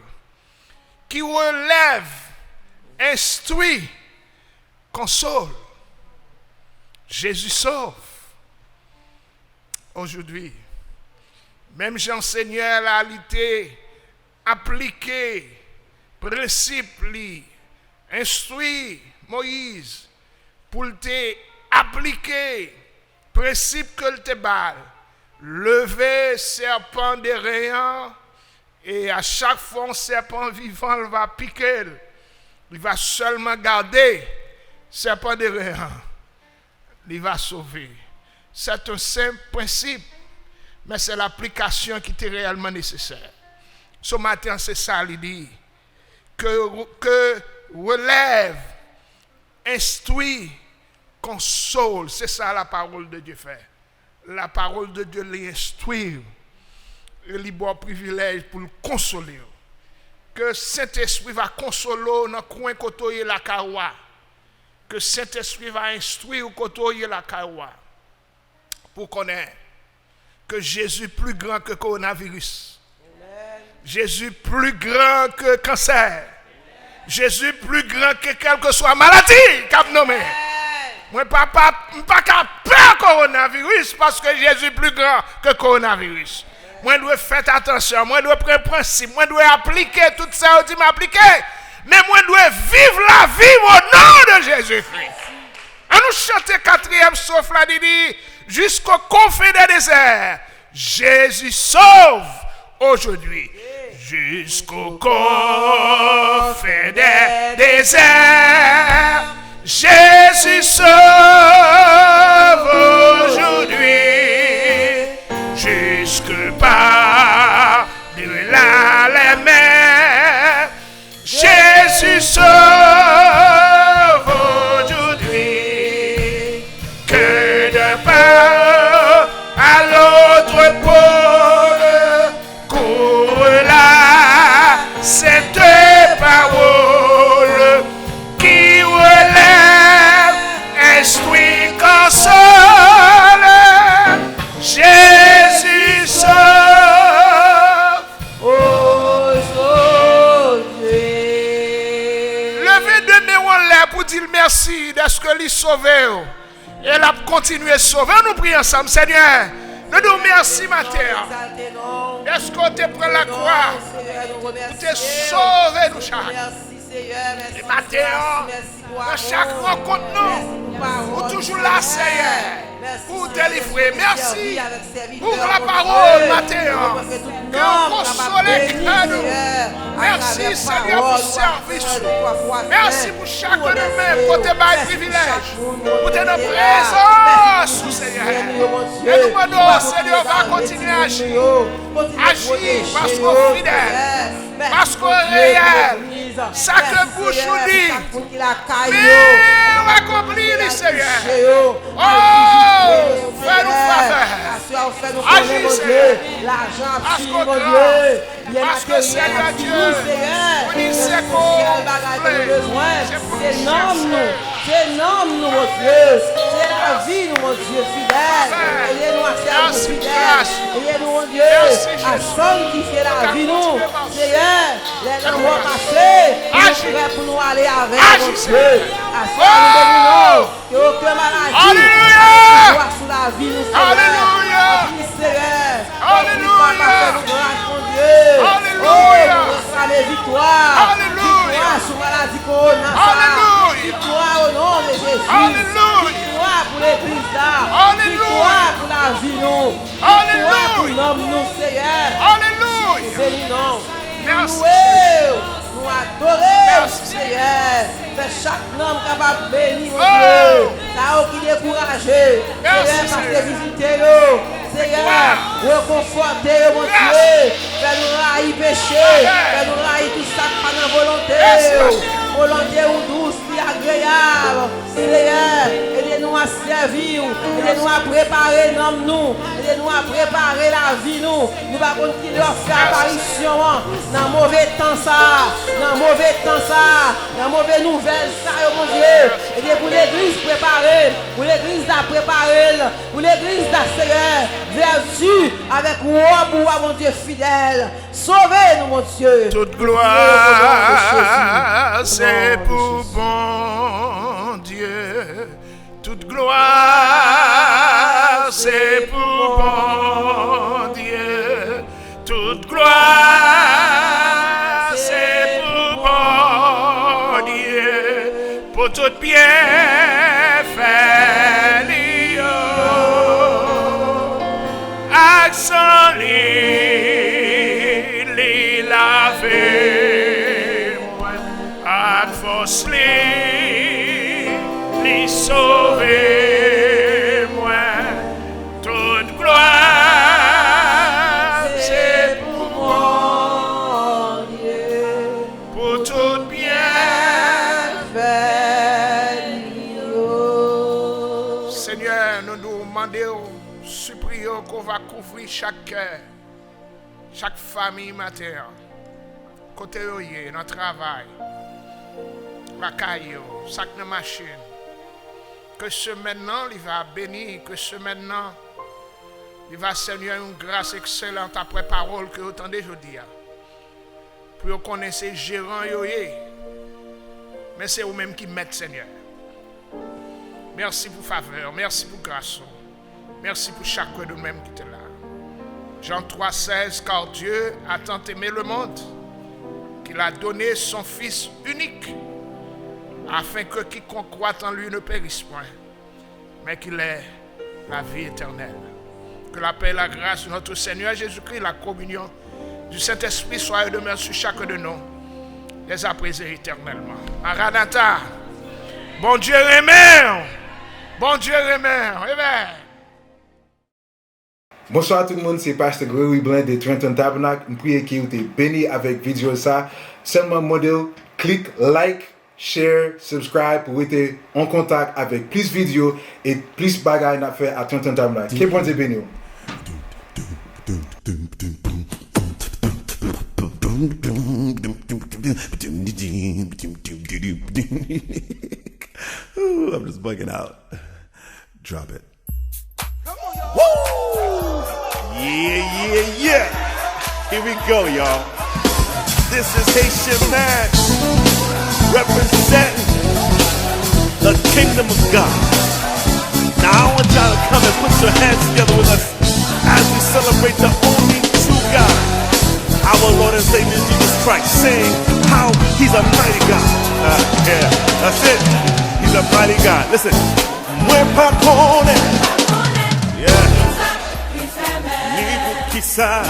qui relève, instruit, console. Jésus sauve aujourd'hui. Menm jan Senyè la, li te aplike prensip li, enstwi Moyiz pou l te aplike prensip ke l te ba l, leve sèpan de ren an, e a chak fwa yon sèpan vivan l va pike l, li va sèlman gade sèpan de ren an. Li va sove. C'est un simple principe, mais c'est l'application qui était réellement nécessaire. Ce matin, c'est ça l'idée. Que, que relève, instruit, console. C'est ça la parole de Dieu fait. La parole de Dieu li enstwi w. E li ba w privilèj pou l konsole w. Ke Sentespri va konsole w nan kwen kote w ye lakay ou a. Ke Sentespri va enstwi w kote w ye lakay ou a. Pou w konnen ke Jezi pli gran ke kowonaviris. Jezi pli gran ke kansè. Jezi pli gran ke kèlkeswa maladi k ap nonmen. Mwen pa, pa, m pa ka pè kowonaviris paske Jezi pli gran ke kowonaviris. Mwen dwe fè atansyon, mwen dwe pran prensip, mwen dwe aplike tout sa yo di m aplike. Men mwen dwe viv lavi m o non de Jezikri. An nou chante katriyèm stwof la, li di, Jusqu'aux confins des déserts, Jésus sauve aujourd'hui. Jusqu'aux confins des déserts, Jésus sauve aujourd'hui. Jusque par delà les mers, Jésus sauve aujourd'hui. Que d'un pas à l'autre pôle court la sainte parole qui relève, instruit, console. Jésus sauve. Leve de men w anlè pou di l mèsi dèske li sove w. E l ap kontinye sove. An nou priye ansanm. Senyè, nou di w mèsi maten an. Dèske w te pran lakwa, ou te sove nou chak. E maten an, nan chak rankont nou, ou toujou la, Senyè, pou w delivre. Mèsi pou lapawòl maten an. Ke w konsole kè nou. Mèsi, Senyè, pou sèvis ou. Mèsi pou chak de nou menm, pou te bay privilèj pou te nan prezans ou, Senyè. E nou mande w, Senyè, w va kontinye aji. Aji, paske w fidèl, paske w reyèl. Sa ke bouch ou di, men w akonpli li, Senyè. O, fè nou favè. Aji, Senyè, paske w gran. Paske, Senyè Dye, ou di se kou vle, se pou nou chèche. Se nanm nou, Bondye. Se lavi nou, Bondye fidèl. Ede nou a sèvi ou fidèl. Ede nou, Bondye, a sanktifye lavi nou. Senyè, lè lanmò pase, pou nou prè pou nou ale avè w, Bondye. Aswè a nou beni non. Ke okenn maladi pa gen pouvwa sou lavi nou, Senyè. Anplis, Senyè, anplis, Papa, fè nou gras, Bondye. O, nou reklame viktwa. Viktwa sou maladi kowona sa. Viktwa o non de Jezi. Viktwa pou legliz la. Viktwa pou lavi nou. Viktwa pou nanm nou, Senyè. Beni non. Nou louwe w, nou adore w, Senyè. Fè chak nanm kapab beni, Bondye. Sa yo ki dekouraje, Senyè, pase vizite yo. Senyè, rekonfòte yo, Bondye. Fè nou rayi peche. Fè nou rayi tout sa k pa nan volonte w. Volonte w dous, li agreyab. Senyè, ede nou a sèvi w. Ede nou a prepare nanm nou. Ede nou a prepare lavi nou. Nou pa konn kilè w ap fè aparisyon an. Nan move tan sa a, nan move tan sa a, nan move nouvèl sa yo, Bondye. Ede pou legliz prepare, pou legliz la prepare l, pou legliz la, Senyè, vèti avèk wòb ou a, Bondye fidèl. Sove nou, Bondye. Tout glwa se pou Bondye. Tout glwa se pou Bondye. Tout glwa se pou Bondye. Pou tout byenfè li yo. Ak san li, li lave mwen. Ak fòs li, li sove mwen. Tout glwa se pou Bondye. Pou tout byenfè li yo. Senyè, nou, nou mande w, sipriye w ke w va kouvri chak kè, chak fanmi maten an. Kote yo ye, nan travay, lakay yo, sa k nan machin. Ke semèn nan, li va beni, ke semèn nan, li va, Senyè, yon gras ekselan apre pawòl ke yo tande jodi a. Pou yo konnen se jeran yo ye, men se ou menm ki mèt, Senyè. Merci pour faveur, merci pour grâce. Merci pour chacun de nous-mêmes qui était là. Jean trois seize, car Dieu a tant aimé le monde qu'il a donné son Fils unique, afin que quiconque croit en lui ne périsse point, mais qu'il ait la vie éternelle. Que la paix et la grâce de notre Seigneur Jésus-Christ, la communion du Saint-Esprit soit et demeure sur chacun de nous, dès à présent et éternellement. Maranatha! Bondye renmen w! Bondye renmen w! Amen! Bonswa tout moun, se Pastè Gregory Blanc de Trenton Tabernacle. M priye ke ou te beni avèk videyo sa. Sèlman mande w klik like, share, subscribe pou rete an kontak avèk plis videyo e plis bagay n ap fè a Trenton Tabernacle. Ke Bondye beni w. Ooh, I'm just bugging out. Drop it. Woo! Yeah, yeah, yeah. Here we go, y'all. This is Haitian Max representing the kingdom of God. Now I want y'all to come and put your hands together with us as we celebrate the only true God, our Lord and Savior Jesus Christ, saying how He's a mighty God. Uh, yeah, that's it. He's a mighty God. Listen. Mwen pa konnen. Yeah. Ni poukisa.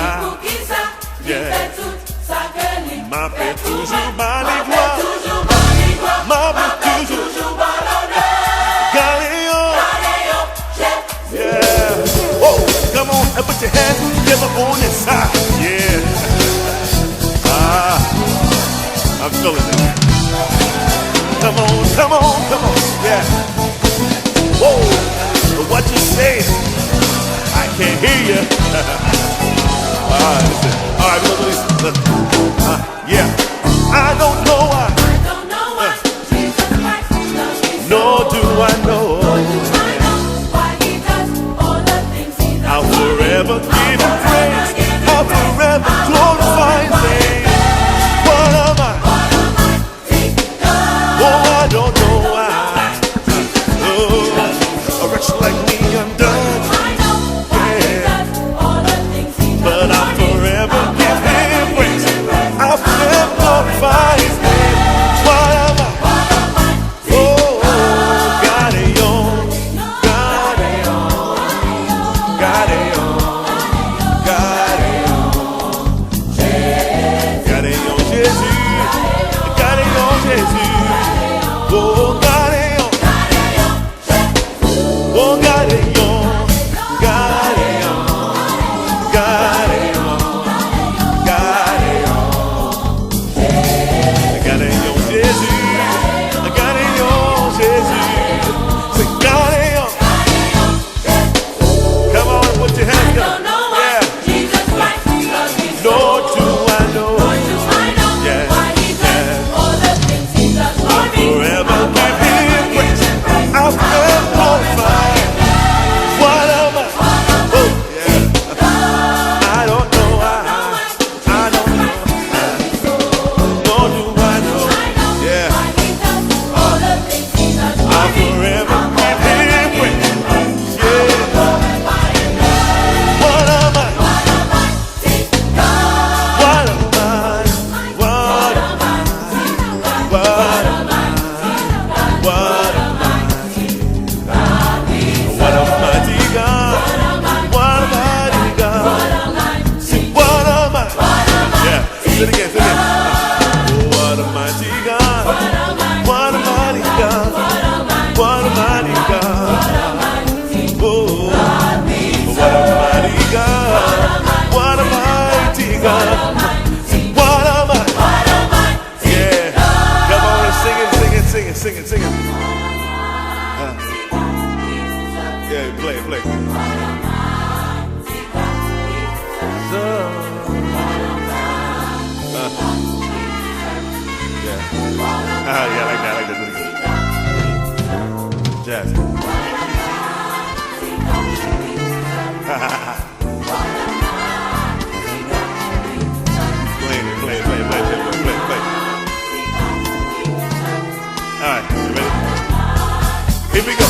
Yeah. M ape toujou ba li glwa. M ape toujou. Gade yo. Yeah. Oh, come on and put your hands together on this side. Yeah. Ah, I'm feeling it. Come on, come on, come on. Yeah. Whoa, what you saying? I can't hear you. All right, listen. All right, we gonna do this. Listen. Uh, yeah. I don't know why. Uh, nor do I know. I'll forever give him praise. I'll forever glorify his name. What am I? Oh, I don't know why. Oh, a wretch like me undone. Yeah. But I forever give him praise. I forever glorify his name. What am I? Oh, oh, gade yon, gade yon, gade yon, gade yon. Gade yon Jezi, gade yon Jezi, oh, gade yon. Oh, gade yon, gade yon, gade yon, gade yon. Gade yon Jezi, gade yon Jezi, se gade yon. Come on, put your hands together. Yeah. Lord, do I know? Yeah, yeah. I'll forever give him praise. I'll forever glorify. What am I? Oh, yeah. I don't know. I I don't know how, nor do I know. Yeah. I'll forever give him praise. Yeah. What am I? What am I? What am I? What am I? What am I? What a mighty God. What a mighty God. Sing, what a mighty. Yeah. Say it again, say it again. What a mighty God. What a mighty God. What a mighty God. Oh, what a mighty God. What a mighty God. Sing, what a mighty. Yeah. Come on and sing it, sing it, sing it, sing it, sing it. Uh. Yeah, play, play. So, uh. Yeah. Ah, yeah, I like that, I like that. Do it again. Jazz. Play it, play it, play it, play it, play it, play it, play it. All right, you ready? Here we go.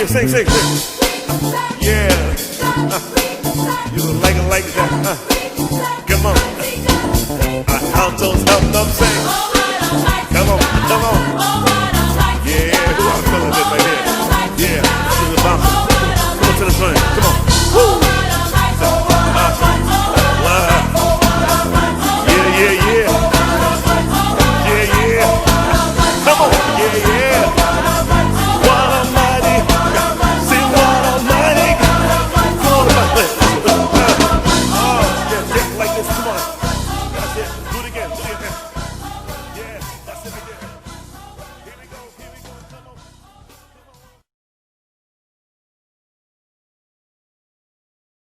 Sing, sing, sing. Yeah. Uh, you like it like that. Uh, come on. Uh, altos